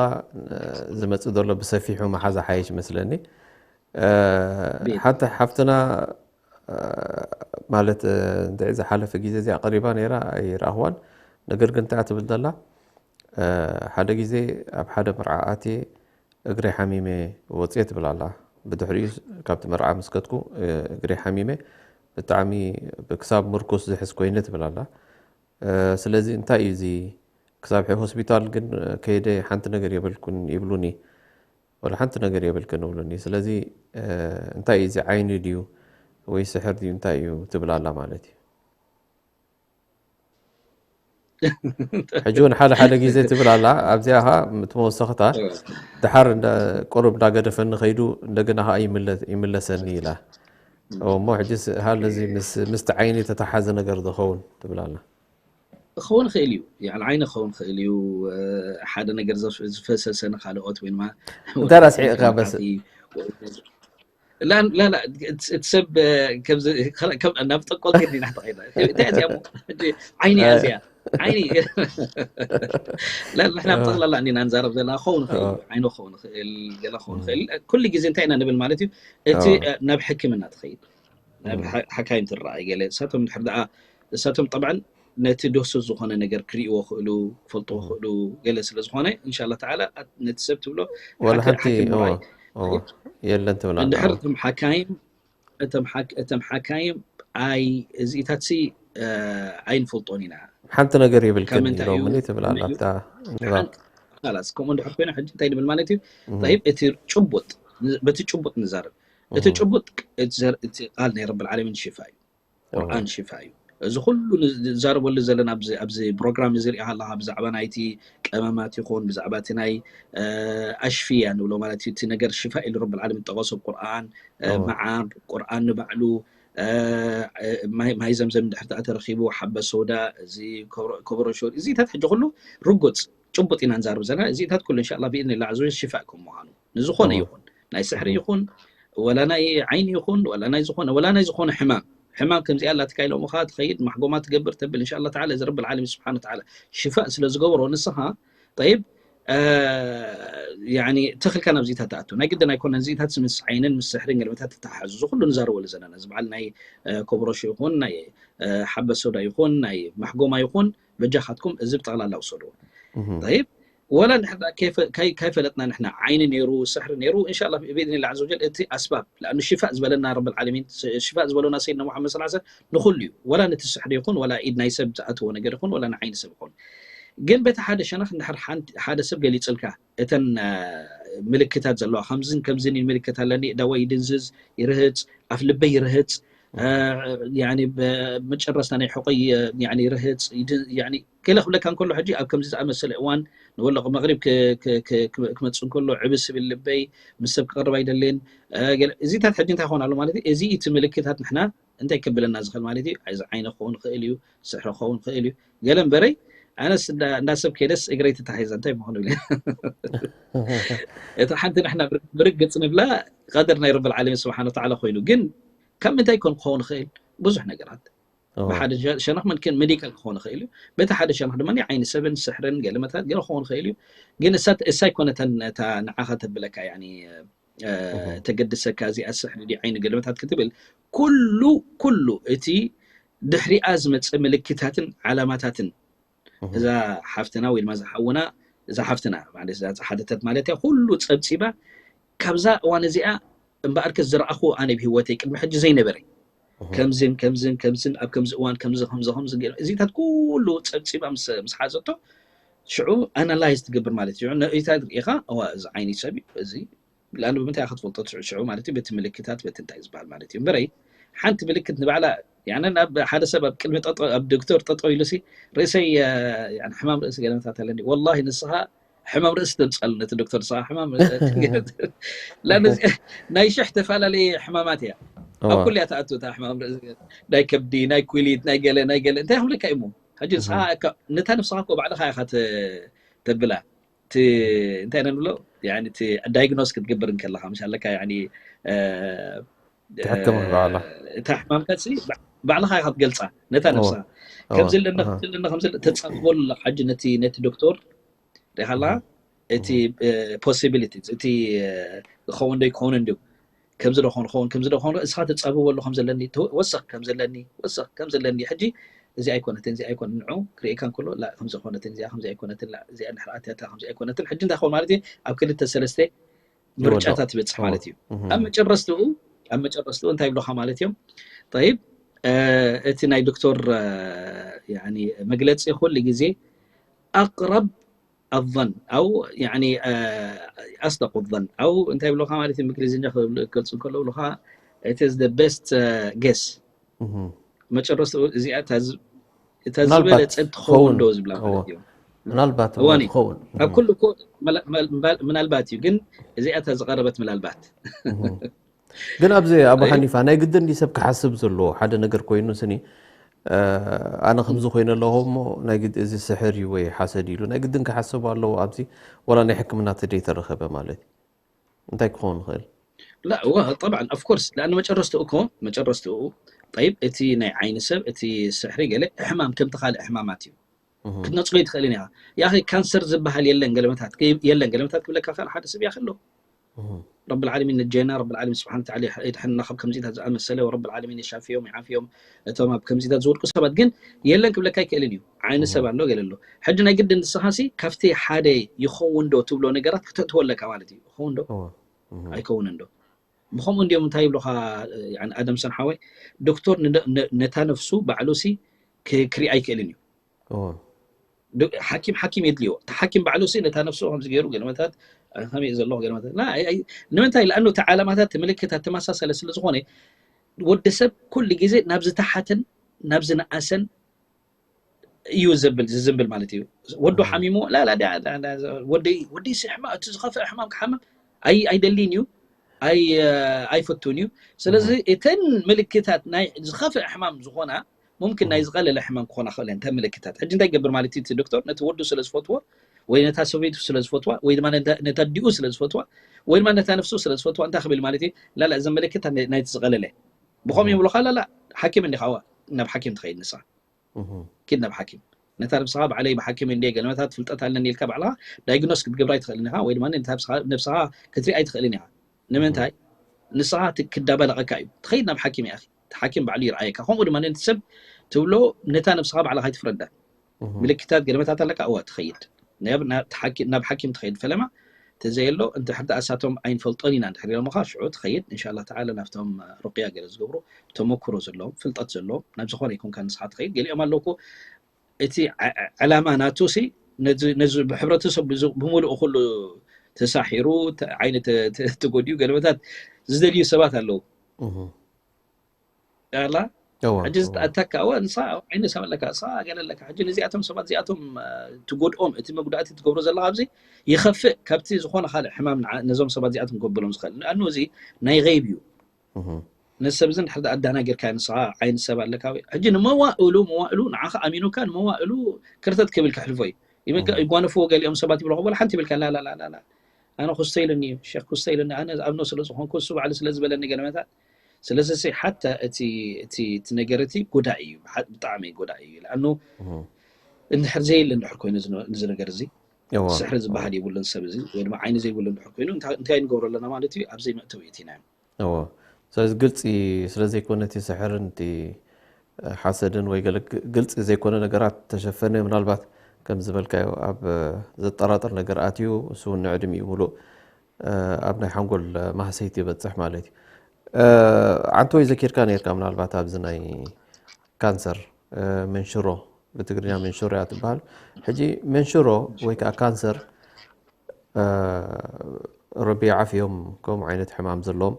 ዝመፅእ ዘሎ ብሰፊሑ መሓዛ ሓይሽ ይመስለኒ። ሓንቲ ሓፍትና ማለት እንታይ ዝሓለፈ ግዜ እዚኣ ቀሪባ ነይራ ኣይረኣኽዋን። ነገር ግን እንታይ ትብል ዘላ ሓደ ግዜ ኣብ ሓደ መርዓ ኣትየ እግረይ ሓሚመ ወፅየ ትብል ኣላ። ብድሕሪኡ ካብቲ መርዓ ምስከትኩ እግረይ ሓሚመ ብጣዕሚ ክሳብ ምርኩስ ዝሕዝ ኮይነ ትብል ኣላ። ስለዚ እንታይ እዩ እዚ ክሳብ ሆስፒታል ግን ከይደ ሓንቲ ነገር የበልኩን ይብሉኒ ወላ ሓንቲ ነገር የብልክን ይብሉኒ። ስለዚ እንታይ እዩ እዚ ዓይኒ ድዩ ወይ ስሕር ድዩ እንታይ እዩ ትብል ኣላ ማለት እዩ። ሕጂ እውን ሓደ ሓደ ግዜ ትብል ኣላ ኣብዚኣ ኸ እቲ መወሰኽታ ድሓር ቁሩብ እንዳገደፈኒ ከይዱ እንደገና ከዓ ይምለሰኒ ኢላ እሞ ሕጂ ሃል ነዚ ምስቲ ዓይኒ ተተሓዘ ነገር ዝኸውን ትብል ኣላ። ክኸውን ይኽእል እዩ። ዓይኒ ክኸውን ይኽእል እዩ። ሓደ ነገር ዝፈሰሰ ንካልኦት ወይ ድማ እንታይ ኣስሒቕካ በስ እቲ ሰብ ናብ ጠቆል ግን ኢና ተኸይድና። እንታይ እዚኣ ዓይኒ እያ እዚኣ ዓይኒ ንሕና ብጠቕላላ እንዲና ንዛረብ ዘለና ክኸውን ይኽእል እዩ። ዓይኒ ክኸውን ይኽእል ገለ ክኸውን ይኽእል። ኩሉ ግዜ እንታይ ኢና ንብል ማለት እዩ። እቲ ናብ ሕክምና ትኸይድ ናብ ሓካይም ትረኣይ ገለ እሳቶም ድሕር ደኣ እሳቶም ጠብዓን ነቲ ዶሶ ዝኾነ ነገር ክርእይዎ ክእሉ ክፈልጥዎ ክእሉ ገለ ስለ ዝኾነ እንሻላ ተዓላ ነቲ ሰብ ትብሎ ወላ ሓንቲ የለን ትብላ እንድሕር እቶም ሓካይም እቶም ሓካይም ኣይ እዚኢታት ሲ ኣይንፈልጦን ኢና። ሓንቲ ነገር የብልክን ኢሎምኒ ትብል ኣላ ኣብታ ንባብ። ላስ ከምኡ እንድሕር ኮይና ሕጂ እንታይ ንብል ማለት እዩ? ጠይብ እቲ ጭቡጥ በቲ ጭቡጥ ንዛረብ። እቲ ጭቡጥ እቲ ቃል ናይ ረብል ዓለሚን ሽፋ እዩ። ቁርኣን ሽፋ እዩ። እዚ ኩሉ ንዛረበሉ ዘለና ኣብዚ ፕሮግራም እዚ ሪኢኻ ኣለካ ብዛዕባ ናይቲ ቀመማት ይኹን ብዛዕባ እቲ ናይ ኣሽፍያ ንብሎ ማለት እዩ እቲ ነገር ሽፋ ኢሉ ረብል ዓለሚን ጠቀሶ ቁርኣን መዓር ቁርኣን ንባዕሉ ማይ ዘምዘም ድሕር ተረኪቡ ሓበ ሶዳ እዚ ኮበሮ ሾር እዚታት ሕጂ ኩሉ ርጉፅ ጭቡጥ ኢና ንዛርብ ዘለና እዚታት ኩሉ እንሻላ ብኢድን ላዕ ሽፋእ ከም ምዃኑ ንዝኾነ ይኹን ናይ ስሕሪ ይኹን ወላ ናይ ዓይኒ ይኹን ወላ ናይ ዝኾነ ወላ ናይ ዝኾነ ሕማም ሕማም ከምዚኣ ኣላትካ ኢሎምኻ ትኸይድ ማሕጎማ ትገብር ተብል እንሻላ ተዓላ እዚ ረብል ዓለሚን ስብሓን ተዓላ ሽፋእ ስለ ዝገበሮ ንስኻ ጠይብ ተኽልካ ናብዚታት ትኣቱ ናይ ግድን ኣይኮነን እዚታት ምስ ዓይንን ምስ ስሕርን ገለመታት ተተሓዙ እዚ ኩሉ ንዛረበሉ ዘለና እዚ በዓል ናይ ኮብሮሾ ይኹን ናይ ሓበ ሶዳ ይኹን ናይ ማሕጎማ ይኹን በጃኻትኩም እዚ ብጠቕላላ ውሰድዎ ይብ ወላ ንሕና ከይፈለጥና ንሕና ዓይኒ ነይሩ ስሕሪ ነይሩ እንሻላ ብኢድኒላ ዘወጀል እቲ ኣስባብ ለኣኑ ሽፋእ ዝበለና ረብል ዓለሚን ሽፋእ ዝበለና ሰይድና ሙሓመድ ስ ንኩሉ እዩ ወላ ነቲ ስሕሪ ይኹን ወላ ኢድ ናይ ሰብ ዝኣትዎ ነገር ይኹን ወላ ንዓይኒ ሰብ ይኹን ግን በቲ ሓደ ሸነኽ እንድሕር ሓደ ሰብ ገሊፅልካ እተን ምልክታት ዘለዋ ከምዝን ከምዝን ምልክት ኣለኒ እዳወይ ይድንዝዝ ይርህፅ ኣፍ ልበይ ይርህፅ መጨረስታ ናይ ሕቆይ ይርህፅ ገለ ክብለካ እንከሎ ሕጂ ኣብ ከምዚ ዝኣመሰለ እዋን ንወለቕ መቕሪብ ክመፅእ እንከሎ ዕብስ ስብል ልበይ ምስ ሰብ ክቐርብ ኣይደልን እዚታት ሕጂ እንታይ ክኾን ኣሎ ማለት እዩ እዚ እቲ ምልክታት ንሕና እንታይ ክብለና ዝኽእል ማለት እዩ እዚ ዓይነ ክኸውን ይኽእል እዩ ስሕሪ ክኸውን ይኽእል እዩ ገለ እምበረይ ኣነስ እንዳ ሰብ ከይደስ እግረይ ተታሒዘ እንታይ ምኾኑ ኢለ እታ ሓንቲ ንሕና ብርግፅ ንብላ ቀደር ናይ ረብል ዓለሚን ስብሓን ወተዓላ ኮይኑ ግን ካብ ምንታይ ኮን ክኸውን ይኽእል ብዙሕ ነገራት ብሓደ ሸነኽ መድከን ሜዲካል ክኾን ይኽእል እዩ በቲ ሓደ ሸነኽ ድማ ዓይኒ ሰብን ስሕርን ገለመታት ገለ ክኸውን ይኽእል እዩ ግን እሳ ኣይኮነተን እታ ንዓኻ ተብለካ ተገድሰካ እዚኣ ስሕሪ ዲ ዓይኒ ገለመታት ክትብል ኩሉ ኩሉ እቲ ድሕሪኣ ዝመፀ ምልክታትን ዓላማታትን እዛ ሓፍትና ወይ ድማ ዝሓውና እዛ ሓፍትና ማለት እዛ ሓተተት ማለት እያ ኩሉ ፀብፂባ ካብዛ እዋን እዚኣ እምበኣርከ ዝረኣኹ ኣነ ብሂወተይ ቅድሚ ሕጂ ዘይነበረ ከምዝን ከምዝን ከምዝን ኣብ ከምዚ እዋን ከምዚ ከምዚ ከምዚ ገይሩ እዚታት ኩሉ ፀብፂባ ምስ ምስ ሓዘቶ ሽዑ ኣናላይዝ ትገብር ማለት እዩ ንእይታ ርኢኻ እዋ እዚ ዓይኒ ሰብ እዩ እዚ ለኣኑ ብምንታይ ክትፈልጦ ትሽዑ ማለት እዩ በቲ ምልክታት በቲ እንታይ ዝበሃል ማለት እዩ እምበረይ ሓንቲ ምልክት ንባዕላ ያነ ናብ ሓደ ሰብ ኣብ ቅድሚ ኣብ ዶክተር ጠጠው ኢሉ ሲ ርእሰይ ሕማም ርእሲ ገለመታት ኣለኒ ወላሂ ንስኻ ሕማም ርእሲ ተምፅኣሉ ነቲ ዶክተር ንስኻ ሕማም ናይ ሽሕ ተፈላለየ ሕማማት እያ ኣብ ኩሉ እያ ተኣቱ እታ ሕማም ርእሲ ናይ ከብዲ ናይ ኩሊት ናይ ገለ ናይ ገለ እንታይ ክብለካ እዩ ሕጂ ንስኻ ነታ ነብስኻ እኮ ባዕልኻ ኢኻ ተብላ እቲ እንታይ ኢና ንብሎ እቲ ዳይግኖስ ክትገብር እንከለካ ምሽ ኣለካ ትሕክም ባዕላ እታ ሕማምካ ባዕልኻ ኢኻ ትገልፃ ነታ ነብስኻ ከምዚ ኣለና ከምዚ ኣለና ከምዚ ተፃብበሉ ኣለካ ሕጂ ነቲ ነቲ ዶክተር ሪኢኻ ኣለካ እቲ ፖሲቢሊቲ እቲ ዝኸውን ዶ ይከውን እንድዩ ከምዚ ዶ ክኸውን ክኸውን ከምዚ ዶ ክኸውን እስኻ ተፃብበሉ ከም ዘለኒ ወሰኽ ከም ዘለኒ ወሰኽ ከም ዘለኒ ሕጂ እዚ ኣይኮነትን እዚ ኣይኮነ ንዑ ክርእየካ እንከሎ ላ ከምዚ ኣይኮነትን እዚኣ ከምዚ ኣይኮነትን ላ እዚኣ እንድሕር ኣትያታ ከምዚ ኣይኮነትን ሕጂ እንታይ ክኸውን ማለት እዩ ኣብ ክልተ ሰለስተ ምርጫታት ትበፅሕ ማለት እዩ ኣብ መጨረስትኡ ኣብ መጨረስትኡ እንታይ ይብሉካ ማለት እዮም ጠይብ እቲ ናይ ዶክተር መግለፂ ኩሉ ግዜ ኣቅረብ ኣظን ኣው ኣስደቁ ظን ኣው እንታይ ይብሉካ ማለት እዩ እንግሊዝኛ ክገልፁ እንከሎ ብሉካ it is the best guess መጨረስትኡ እዚኣ እታ ዝበለፀ ትኸውን ዶ ዝብላ ማለት እዮም ምናልባት እዋን ትኸውን ኣብ ኩሉ እኮ ምናልባት እዩ ግን እዚኣ እታ ዝቀረበት ምናልባት ግን ኣብዚ ኣቡ ሓኒፋ ናይ ግድን ሰብ ክሓስብ ዘለዎ ሓደ ነገር ኮይኑ ስኒ ኣነ ከምዚ ኮይነ ኣለኹ እሞ ናይ ግድ እዚ ስሕር እዩ ወይ ሓሰድ ኢሉ ናይ ግድን ክሓስብ ኣለዎ ኣብዚ ወላ ናይ ሕክምና ተደይተረኸበ ማለት እዩ እንታይ ክኸውን ይኽእል لا طبعا of course لأن መጨረስትኡ እኮ መጨረስትኡ طيب እቲ ናይ ዓይኒ ሰብ እቲ ስሕሪ ገለ ሕማም ከምቲ ካልእ ሕማማት እዩ ክትነፅሎ ይትኽእልን ኢኻ ያኺ ካንሰር ዝበሃል የለን ገለመታት የለን ገለመታት ክብለካ ኻል ሓደ ሰብ ያኺ ኣሎ ረብ العالمين نجينا رب العالمين سبحانه وتعالى يدحننا ካብ ከምዚታት ዝኣመሰለ ورب العالمين يشافيهم يعافيهم እቶም ኣብ ከምዚታት ዝወድቁ ሰባት ግን የለን ክብለካ ይክእልን እዩ ዓይኒ ሰብ ኣሎ ገለ ኣሎ ሕጂ ናይ ግድን ንስኻሲ ካብቲ ሓደ ይኸውን ዶ ትብሎ ነገራት ክተእትዎ ኣለካ ማለት እዩ ይኸውን ዶ ኣይከውንን ዶ ብኸምኡ እንዲዮም እንታይ ይብሉኻ ኣደም ሰንሓወይ ዶክተር ነታ ነፍሱ ባዕሉ ሲ ክርኢ ኣይክእልን እዩ ሓኪም ሓኪም የድልዮ እቲ ሓኪም ባዕሉ ሲ ነታ ነፍሱ ከምዚ ገይሩ ገለመታት ከመይ ዘለኹ ገለመታት ንምንታይ ለኣኑ እቲ ዓላማታት ምልክታት ተመሳሰለ ስለ ዝኾነ ወዲ ሰብ ኩሉ ግዜ ናብ ዝተሓተን ናብ ዝነኣሰን እዩ ዘብል ዝዝንብል ማለት እዩ። ወዶ ሓሚሙ ላላ ወደይ ወደይ ሕማ እቲ ዝኸፍእ ሕማም ክሓምም ኣይ ኣይደልን እዩ ኣይ ኣይፈቱን እዩ። ስለዚ እተን ምልክታት ናይ ዝኸፍእ ሕማም ዝኾና ሙምክን ናይ ዝቐለለ ሕማም ክኾና ክእል እተን ምልክታት። ሕጂ እንታይ ይገብር ማለት እዩ? እቲ ዶክተር ነቲ ወዱ ስለ ዝፈትዎ ወይ ነታ ሰበይቱ ስለ ዝፈትዋ ወይ ድማ ነታ ዲኡ ስለ ዝፈትዋ ወይ ድማ ነታ ነፍሱ ስለ ዝፈትዋ እንታይ ክብል ማለት እዩ? ላላ እዘን ምልክታት ናይቲ ዝቐለለ ብኸም ይብሉኻ ላላ ሓኪም እንዲኻ ናብ ሓኪም ትኸይድ ንስኻ ኪድ ናብ ሓኪም ነታ ነብስኻ ባዕለይ ብሓኪም እንደ ገለመታት ፍልጠት ኣለኒ ኢልካ ባዕልኻ ዳይግኖስ ክትገብራ ኣይትኽእልን ኢኻ ወይ ድማ ነብስኻ ክትሪኣ ኣይትኽእልን ኢኻ። ንምንታይ ንስኻ ክዳበለቐካ እዩ። ትኸይድ ናብ ሓኪም እያ። ሓኪም ባዕሉ ይርኣየካ። ከምኡ ድማ ነቲ ሰብ ትብሎ ነታ ነብስኻ ባዕልኻ ኣይትፍረዳ። ምልክታት ገለመታት ኣለካ እዋ ትኸይድ ናብ ሓኪም ትኸይድ ፈለማ ተዘየሎ እንተ ሕርዳ እሳቶም ኣይንፈልጦን ኢና እንድሕር ኢሎምኻ ሽዑ ትኸይድ እንሻላ ተዓላ ናብቶም ሩቅያ ገለ ዝገብሩ ተመክሮ ዘለዎም ፍልጠት ዘለዎም ናብ ዝኾነ ይኩንካ ንስኻ ትኸይድ ገሊኦም ኣለውኩ እቲ ዕላማ ናቱ ሲ ነዚ ብሕብረተሰብ ብምሉኡ ኩሉ ተሳሒሩ ዓይኒ ተጎዲኡ ገለመታት ዝደልዩ ሰባት ኣለዉ ያላ ሕጂ ዝተኣተካ እወ ንሳ ዓይኒ ሰብ ኣለካ እሳ ገለ ኣለካ ሕጂ ነዚኣቶም ሰባት እዚኣቶም ትጎድኦም እቲ መጉዳእቲ ትገብሮ ዘለካ ኣብዚ ይኸፍእ ካብቲ ዝኾነ ካልእ ሕማም ነዞም ሰባት እዚኣቶም ከብሎም ዝኽእል ንኣኑ እዚ ናይ ገይብ እዩ ነዚ ሰብ እዚ እንድሕር ኣዳናጊርካ ንስኻ ዓይኒ ሰብ ኣለካ ወይ ሕጂ ንመዋእሉ መዋእሉ ንዓኻ ኣሚኑካ ንመዋእሉ ክርተት ክብል ክሕልፎ እዩ ይጓነፍዎ ገሊኦም ሰባት ይብለኹ በላ ሓንቲ ይብልካ ላላላላ ኣነ ክስቶ ኢሉኒ እዩ ሸክ ክስቶ ኢሉኒ ኣነ ኣብኖ ስለ ዝኾንኩ እሱ ባዕሉ ስለ ዝበለኒ ገለመታት ስለዚ ሓታ እቲ እቲ እቲ ነገር እቲ ጎዳኢ እዩ ብጣዕሚ ጎዳኢ እዩ ለኣኑ እንድሕር ዘየለ እንድሕር ኮይኑ እዚ ነገር እዚ ስሕሪ ዝበሃል የብሉን ሰብ እዚ ወይ ድማ ዓይኒ ዘይብሉ እንድሕር ኮይኑ እንታይ ንገብሮ ኣለና ማለት እዩ ኣብ ዘይመእተዊ እቲ ኢና እዎ ስለዚ ግልፂ ስለዘይኮነ እቲ ስሕርን እቲ ሓሰድን ወይ ገለ ግልፂ ዘይኮነ ነገራት ተሸፈነ ምናልባት ከም ዝበልካዮ ኣብ ዘጠራጥር ነገር ኣትዩ እሱ እውን ንዕድም እዩ ሙሉእ ኣብ ናይ ሓንጎል ማህሰይቲ ይበፅሕ ማለት እዩ ዓንተ ወይ ዘኪርካ ነርካ ምናልባት ኣብዚ ናይ ካንሰር መንሽሮ ብትግርኛ መንሽሮ እያ ትበሃል ሕጂ መንሽሮ ወይ ከዓ ካንሰር ረቢ ዓፍዮም ከምኡ ዓይነት ሕማም ዘለዎም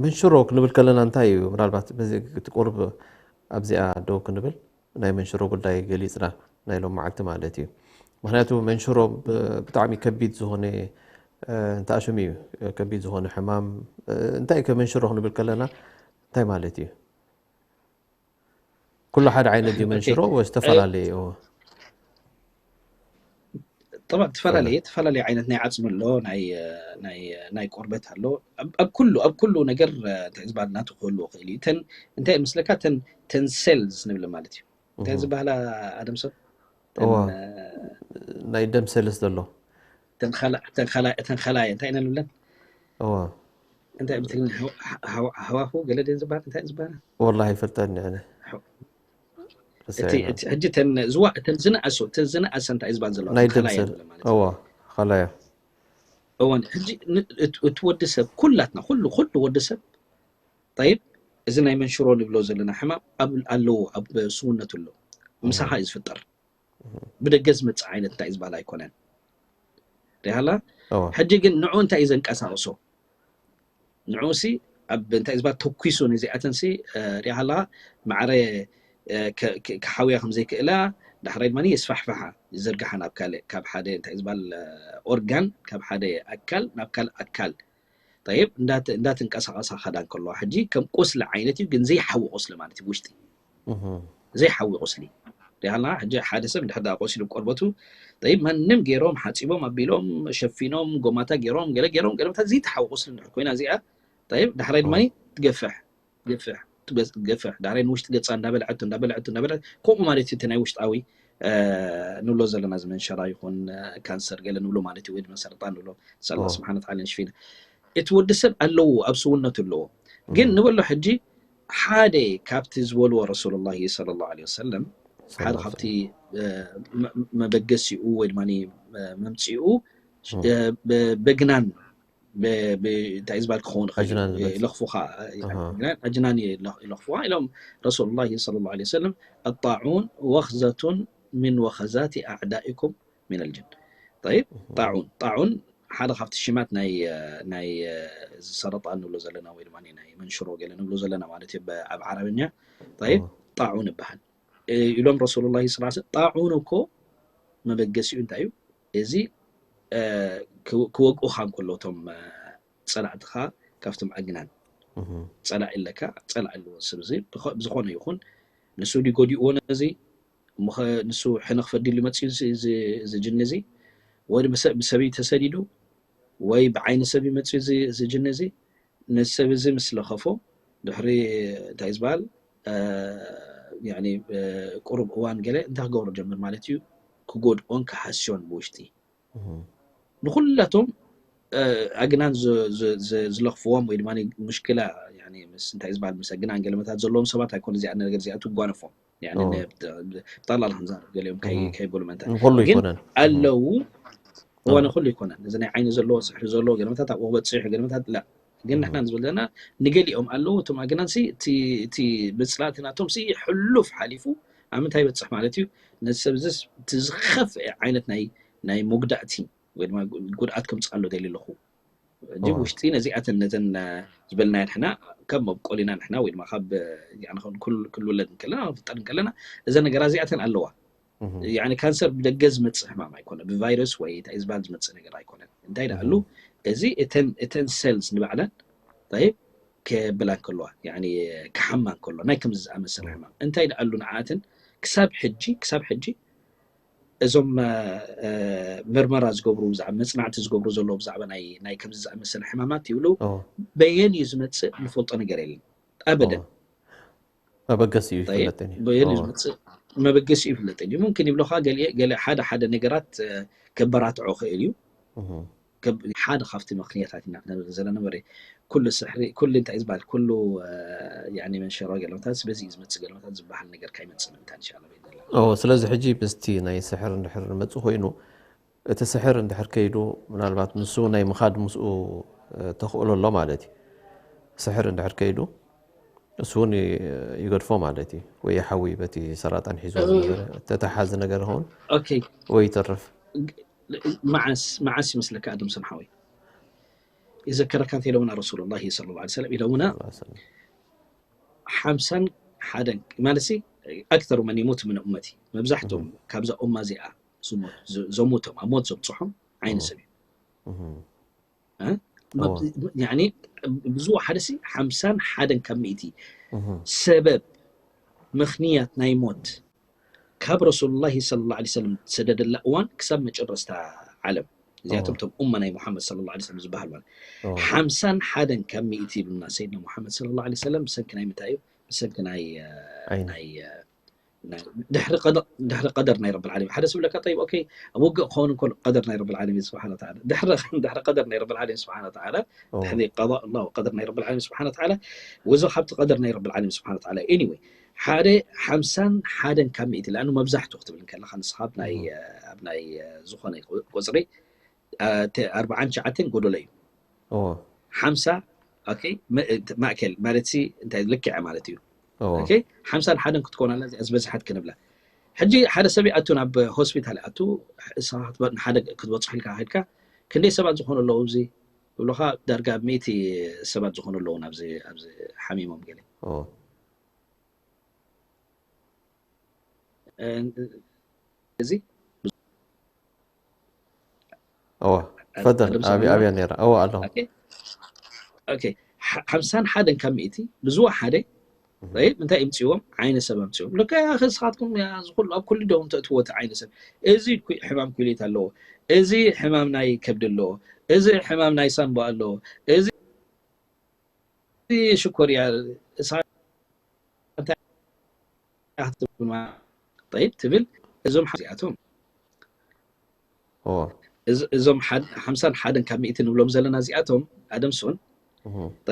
መንሽሮ ክንብል ከለና እንታይ እዩ ምናልባት በዚ እቲ ቁሩብ ኣብዚኣ ደው ክንብል ናይ መንሽሮ ጉዳይ ገሊፅና ናይ ሎም መዓልቲ ማለት እዩ ምክንያቱ መንሽሮ ብጣዕሚ ከቢድ ዝኾነ እንታይ ሽም እዩ ከቢድ ዝኾነ ሕማም እንታይ ከ መንሽሮ ክንብል ከለና እንታይ ማለት እዩ ኩሉ ሓደ ዓይነት ድዩ መንሽሮ ወይ ዝተፈላለየ እዩ طبعا تፈላለየ ተፈላለየ ዓይነት ናይ ዓፅሚ ኣሎ ናይ ቆርበት ኣሎ ኣብ ኩሉ ኣብ ኩሉ ነገር እንታይ ዝበሃል ናቱ ክህልዎ ክእል እዩ እተን እንታይ ምስለካ ተን ቴን ሴልስ ንብል ማለት እዩ እንታይ ዝበሃላ ኣደም ሰብ ናይ ደም ሴልስ ዘሎ ተንኸላየ እንታይ ኢና ንብለን እንታይ ብትግርኛ ሃዋፉ ገለ ድን ዝበሃል እንታይ ዝበሃል ወላ ይፈልጠኒ ኣነ ሕጂ ተን ዝዋ ተን ዝነኣሱ ተን ዝነኣሰ እንታይ ዝበሃል ዘለዋ ናይ ደም ሴል እዋ ኸላያ እወን ሕጂ እቲ ወዲ ሰብ ኩላትና ኩሉ ኩሉ ወዲ ሰብ ጠይብ እዚ ናይ መንሽሮ ንብሎ ዘለና ሕማም ኣለዎ ኣብ ስውነቱ ኣሎ ምሳኻ እዩ ዝፍጠር ብደገ ዝመፅእ ዓይነት እንታይ ዝበሃል ኣይኮነን ሪሃላ ሕጂ ግን ንዑ እንታይ እዩ ዘንቀሳቅሶ ንዑ ሲ ኣብ እንታይ ዝበሃል ተኩሱ ነዚኣተን ሲ ሪሃላ ማዕረ ክሓውያ ከም ዘይክእላ ዳሕራይ ድማ የስፋሕፍሓ ይዘርግሓ ናብ ካልእ ካብ ሓደ እንታይ ዝበሃል ኦርጋን ካብ ሓደ ኣካል ናብ ካልእ ኣካል ጠይብ እንዳተንቀሳቀሳ ከዳ እንከለዋ ሕጂ ከም ቁስሊ ዓይነት እዩ ግን ዘይሓዊ ቁስሊ ማለት እዩ ውሽጢ ዘይሓዊ ቁስሊ ሪሃልና ሕጂ ሓደ ሰብ እንድሕር ደኣ ቆሲሉ ቆርበቱ ጠይብ ማንም ገይሮም ሓፂቦም ኣቢሎም ሸፊኖም ጎማታ ገይሮም ገለ ገይሮም ገለመታት ዘይተሓዊ ቁስሊ እንድሕር ኮይና እዚኣ ጠይብ ዳሕራይ ድማ ትገፍሕ ትገፍሕ ትገፍሕ ዳሕራይ ንውሽጢ ገፃ እንዳበልዐት እንዳበልዐት እንዳበልዐት ከምኡ ማለት እዩ እቲ ናይ ውሽጣዊ ንብሎ ዘለና እዚ መንሸራ ይኹን ካንሰር ገለ ንብሎ ማለት እዩ ወይ ድማ ሰርጣን ንብሎ ሳላ ስብሓነ ተዓላ ንሽፊና እቲ ወዲ ሰብ ኣለዎ ኣብ ስውነቱ ኣለዎ ግን ንበሎ ሕጂ ሓደ ካብቲ ዝበልዎ ረሱሉላሂ ሰለላሁ ዐለይሂ ወሰለም ሓደ ካብቲ መበገሲኡ ወይ ድማ መምፅኡ በግናን እንታይ ዝበሃል ክኸውን ይኽእል ለኽፉኻ ኣጅናን ይለኽፉኻ ኢሎም ረሱሉላሂ ሰለላሁ ዐለይሂ ወሰለም ኣጣዑን ወኽዘቱን ምን ወኸዛቲ ኣዕዳኢኩም ሚነል ጅን። ጠይብ ጣዑን ጣዑን ሓደ ካብቲ ሽማት ናይ ናይ እዚ ሰረጣን ንብሎ ዘለና ወይ ድማ ናይ መንሽሮ ገለ ንብሎ ዘለና ማለት እዩ ኣብ ዓረብኛ። طيب፣ ጣዑን ይበሃል። ኢሎም ረሱሉላሂ ሰለላሁ ዐለይሂ ወሰለም። ጣዑን እኮ መበገሲኡ እንታይ እዩ? እዚ ክወግኡኻ እንከሎ እቶም ጸላእትኻ ካብቶም ኣግናን፣ ጸላኢ ኣለካ፣ ጸላኢ ኣለዎ ሰብ እዚ ብዝኾነ ይኹን፣ ንሱ ድዩ ጎዲእዎ ነዚ፣ እሞ ኸ ንሱ ሕነ ክፈዲ ኢሉ መጺኡ እዚ ጅኒ እዚ፣ ወይ ብሰበይ ተሰዲዱ፣ ወይ ብዓይኒ ሰብ እዩ መጺኡ እዚ ጅኒ እዚ። ነዚ ሰብ እዚ ምስ ለኸፎ ድሕሪ እንታይ ዝበሃል ቁሩብ እዋን ገለ እንታይ ክገብሮ ጀምር ማለት እዩ? ክጎድኦን ክሃስዮን ብውሽጢ ንኩላቶም ኣግናን ዝለኽፍዎም ወይ ድማ ሙሽክላ ምስ እንታይ ዝበሃል ምስ ኣግናን ገለመታት ዘለዎም ሰባት ኣይኮነ እዚኣ ነገር እዚኣ ትጓነፎም። ብጠቕላላ ክንዛረብ ገሊኦም ከይበሉ መእንታ ግን ኣለዉ እዋነ ኩሉ ይኮነን እዚ ናይ ዓይኒ ዘለዎ ስሕሪ ዘለዎ ገለመታት ኣብኡ ክበፅሕ ገለመታት ላ ግን ንሕና ንዝብል ዘለና ንገሊኦም ኣለዉ እቶም ኣግናንሲ እቲ ምፅላእቲ ናቶም ሲ ሕሉፍ ሓሊፉ ኣብ ምንታይ ይበፅሕ ማለት እዩ ነዚ ሰብ እዚ እቲ ዝኸፍአ ዓይነት ናይ ናይ መጉዳእቲ ወይ ድማ ጉድኣት ከምፅእ ኣሎ ደሊ ኣለኹ እንጂ ውሽጢ ነዚኣተን ነዘን ዝበልናየን ሕና ካብ መብቆሊና ንሕና ወይ ድማ ካብ ክንውለድ እንከለና ክንፍጠር እንከለና እዘን ነገራ እዚኣተን ኣለዋ። ያኒ ካንሰር ብደገ ዝመፅእ ሕማም ኣይኮነ፣ ብቫይረስ ወይ እንታይ ዝበሃል ዝመፅእ ነገር ኣይኮነን። እንታይ ደኣሉ እዚ እተን እተን ሴልስ ንባዕለን ይ ከብላ እንከለዋ ያኒ ክሓማ እንከሎ ናይ ከምዚ ዝኣመሰለ ሕማም እንታይ ደኣሉ ንዓኣተን ክሳብ ሕጂ ክሳብ ሕጂ እዞም ምርመራ ዝገብሩ ብዛዕባ መፅናዕቲ ዝገብሩ ዘለዉ ብዛዕባ ናይ ከምዚ ዝኣመሰለ ሕማማት ይብሉ በየን እዩ ዝመፅእ ንፈልጦ ነገር የለን ኣበደን መበገሲ እዩ ይፍለጥ በየን እዩ ዝመፅእ መበገሲ እዩ ይፍለጥ እዩ ሙምክን ይብለካ ገለ ሓደ ሓደ ነገራት ከበራትዖ ክእል እዩ ሓደ ካብቲ ምክንያታት ኢና ክነብል ዘለና በረ ኩሉ ስሕሪ ኩሉ እንታይ ዝበሃል ኩሉ መንሸሮ ገለመታት በዚ እዩ ዝመፅእ ገለመታት ዝበሃል ነገር ካይመፅእ ምእንታ እንሻላ ስለዚ ሕጂ ምስቲ ናይ ስሕር እንድሕር ንመፅእ ኮይኑ እቲ ስሕር እንድሕር ከይዱ ምናልባት ንሱ ናይ ምኻድ ምስኡ ተኽእሎ ኣሎ ማለት እዩ ስሕር እንድሕር ከይዱ እሱ እውን ይገድፎ ማለት እዩ ወይ ይሓዊ በቲ ሰራጣን ሒዞ ዝነበረ ተተሓዚ ነገር ኸውን ወይ ይተርፍ መዓስ መዓስ ይመስለካ ኣድም ሰምሓዊ ይዘከረካ እንተ ኢለሙና ረሱሉላሂ ሰለላሁ ዐለይሂ ወሰለም ኢለሙና ሓምሳን ሓደን ማለት ኣክተሩ መን ይሙት ምን እመቲ መብዛሕቶም ካብዛ ኡማ እዚኣ ዘሙቶም ኣብ ሞት ዘብፅሖም ዓይኒ ሰብ እዩ ብዙ ሓደ ሲ ሓምሳን ሓደን ካብ ሚእቲ ሰበብ ምኽንያት ናይ ሞት ካብ ረሱሉላሂ ሰለላሁ ዐለይሂ ወሰለም ዝሰደደላ እዋን ክሳብ መጨረስታ ዓለም እዚኣቶም ቶም ኡማ ናይ ሙሓመድ ሰለላሁ ዐለይሂ ወሰለም ዝበሃል ማለት ሓምሳን ሓደን ካብ ሚእቲ ይብሉና ሰይድና ሙሓመድ ሰለላሁ ዐለይሂ ወሰለም ብሰንኪ ናይ ምንታይ እዩ ብሰንኪ ናይ ናይ ድሕሪ ቀደር ናይ ረብል ዓለሚን ሓደ ስብለካ ጠይብ ኦኬ ኣብ ውግእ ክኸውን እንከሎ ቀደር ናይ ረብል ዓለሚን ስብሓን ወተዓላ ድሕሪ ድሕሪ ቀደር ናይ ረብል ዓለሚን ስብሓን ወተዓላ ድሕሪ ቀضاء الله وقدر ናይ ረብል ዓለሚን ስብሓን ወተዓላ ወዞ ካብቲ ቀደር ናይ ረብል ዓለሚን ስብሓን ወተዓላ anyway ሓደ ሓምሳን ሓደን ካብ ሚእቲ ለኣኑ መብዛሕትኡ ክትብል ከለካ ንስኻ ኣብ ናይ ኣብ ናይ ዝኾነ ቁፅሪ ኣርባዓን ትሽዓተን ጎደሎ እዩ ሓምሳ ማእከል ማለት ሲ እንታይ ልክዐ ማለት እዩ ሓምሳን ሓደን ክትኮን ኣላ እዚኣ ዝበዝሓት ክንብላ ሕጂ ሓደ ሰብ ይኣቱ ናብ ሆስፒታል ይኣቱ ሓደ ክትበፅሑ ኢልካ ከድካ ክንደይ ሰባት ዝኾኑ ኣለዉ እዚ ይብሉካ ዳርጋ ሚእቲ ሰባት ዝኾኑ ኣለዉ ናብዚ ኣብዚ ሓሚሞም ገለ እዚ እዋ ፈደል ኣብያ ነራ እዋ ኣለኹ ሓምሳን ሓደን ካብ ሚእቲ ብዝዋ ሓደ እንታይ ይምፅዎም ዓይነ ሰብ ኣምፅዎም ልካ ያኸ ስኻትኩም ዝኩሉ ኣብ ኩሉ ደም ተእትዎ እቲ ዓይነ ሰብ እዚ ሕማም ኩሊት ኣለዎ እዚ ሕማም ናይ ከብዲ ኣለዎ እዚ ሕማም ናይ ሳምቦ ኣለዎ እዚ ሽኮርያ ትብል እዞም እዚኣቶም እዞም ሓምሳን ሓደን ካብ ሚእቲ ንብሎም ዘለና እዚኣቶም ኣደምሶን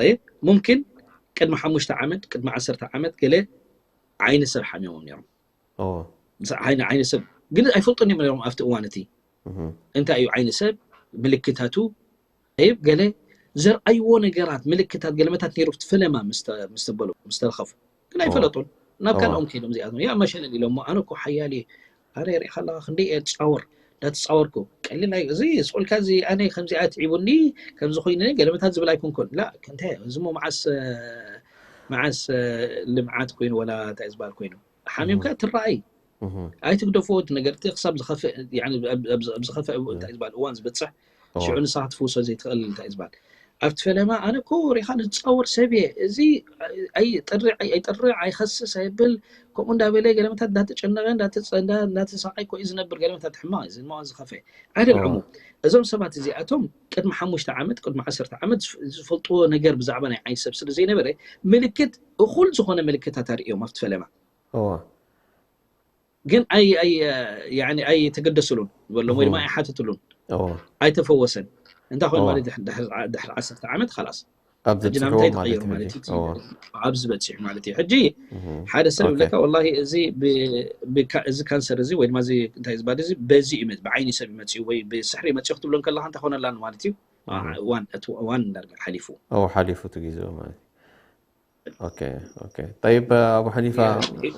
ይብ ሙምኪን ቅድሚ ሓሙሽተ ዓመት ቅድሚ ዓሰርተ ዓመት ገለ ዓይኒ ሰብ ሓሚሞም ነይሮም ዓይኒ ሰብ ግን ኣይፈልጡን እዮም ነይሮም ኣብቲ እዋን እቲ እንታይ እዩ ዓይኒ ሰብ ምልክታቱ ይብ ገለ ዘርኣይዎ ነገራት ምልክታት ገለመታት ነይሩ እቲ ፈለማ ምስተበሉ ምስተረኸፉ ግን ኣይፈለጡን ናብ ካልኦም ከይዶም እዚኣቶም ያ መሸለል ኢሎሞ ኣነ እኮ ሓያል እየ ኣነ የርኢ ከለካ ክንደይ እየ ጫወር እንዳተፃወርኩ ቀሊል ናይ እዚ ስቁልካ እዚ ኣነ ከምዚኣ ትዒቡኒ ከምዚ ኮይነ ገለመታት ዝብል ኣይኮንኩን ላ ከንተ እዚ ሞ መዓስ መዓስ ልምዓት ኮይኑ ወላ እንታይ ዝበሃል ኮይኑ ሓሚምካ ትረኣይ ኣይትግደፎ እቲ ነገር እቲ ክሳብ ዝኸፍእ ዝኸፍእ እንታይ ዝበሃል እዋን ዝበፅሕ ሽዑ ንስኻ ክትፍውሶ ዘይትኽእል እንታይ ዝበሃል ኣብቲ ፈለማ ኣነ እኮ ሪኻ ዝፃወር ሰብ እየ እዚ ኣይጥርዕ ኣይጥርዕ ኣይኸስስ ኣይብል ከምኡ እንዳበለ ገለመታት እንዳተጨነቀ እንዳተሳቀይ ኮዩ ዝነብር ገለመታት ሕማቅ እዚ ዝኸፈ ኣይደልዕሙ እዞም ሰባት እዚኣቶም ቅድሚ ሓሙሽተ ዓመት ቅድሚ ዓሰርተ ዓመት ዝፈልጥዎ ነገር ብዛዕባ ናይ ዓይኒ ሰብ ስለ ዘይነበረ ምልክት እኹል ዝኾነ ምልክታት ኣርእዮም ኣብቲ ፈለማ ግን ኣይተገደስሉን ዝበሎም ወይ ድማ ኣይሓተትሉን ኣይተፈወሰን እንታይ ኮይኑ ማለት ድሕሪ ዓሰርተ ዓመት ካላስ ሕጂ ናብ እንታይ ትቀይሩ ማለት እዩ ኣብዚ በፂሑ ማለት እዩ ሕጂ ሓደ ሰብ ይብለካ ወላ እዚ እዚ ካንሰር እዚ ወይ ድማ እንታይ ዝበሃል እዚ በዚ እዩ ብዓይኒ ሰብ ይመፅኡ ወይ ብስሕሪ ይመፅኡ ክትብሎ ከለካ እንታይ ኮነላን ማለት እዩ ዋን እንዳርጋ ሓሊፉ ሓሊፉ እቲ ግዜ ማለት እዩ ጠይብ ኣቡ ሓኒፋ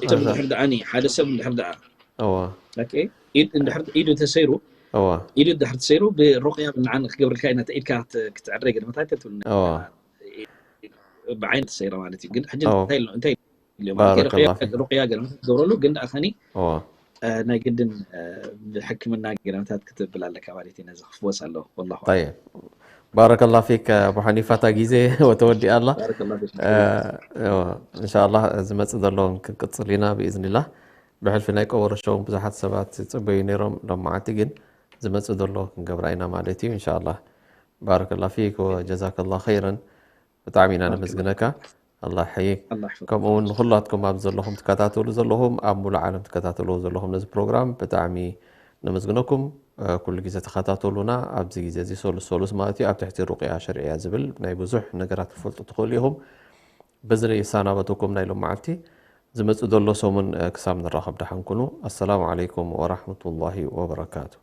እቶም ድሕር ደኣኒ ሓደ ሰብ እንድሕር ደኣ ኢድ ኢዱ ተሰይሩ ኢዱ ድሕር ተሰይሩ ብሩቅያ ብንዓን ክገብርልካ ኢና ኢድካ ክትዕረ ገለመታት ተትብልና ብዓይኒ ተሰይረ ማለት እዩ ግን ሕጂ እንታይ እንታይ ሩቅያ ገለመታት ክገብረሉ ግን ደኣ ከኒ ናይ ግድን ብሕክምና ገለመታት ክትብል ኣለካ ማለት እዩ ነዚ ክፍወስ ኣለዎ ወላ ባረከላ ፊክ ኣቡ ሓኒፋ እታ ግዜ ወተወዲኣ ኣላ እንሻላ ዝመፅእ ዘሎ ክንቅፅል ኢና ብኢዝኒላ ብሕልፊ ናይ ቀበሮ ሸው ብዙሓት ሰባት ዝፅበዩ ነይሮም ሎም መዓልቲ ግን ዝመፅእ ዘሎ ክንገብራ ኢና ማለት እዩ እንሻላ ባረከላ ፊክ ወጀዛከላ ኸይረን ብጣዕሚ ኢና ነመስግነካ ኣላ ሓይክ ከምኡ እውን ንኩላትኩም ኣብ ዘለኹም ትከታተሉ ዘለኹም ኣብ ሙሉእ ዓለም ትከታተልዎ ዘለኹም ነዚ ፕሮግራም ብጣዕሚ ነመስግነኩም ኩሉ ግዜ ተኸታተሉና ኣብዚ ግዜ እዚ ሰሉስ ሰሉስ ማለት እዩ ኣብ ትሕቲ ሩቅያ ሸርዕያ ዝብል ናይ ብዙሕ ነገራት ክፈልጡ ትኽእሉ ኢኹም በዚ ይሰናበተኩም ናይ ሎም መዓልቲ ዝመፅእ ዘሎ ሰሙን ክሳብ ንራኸብ ደሓን ኩኑ ኣሰላሙ ዓለይኩም ወራሕመቱላሂ ወበረካቱ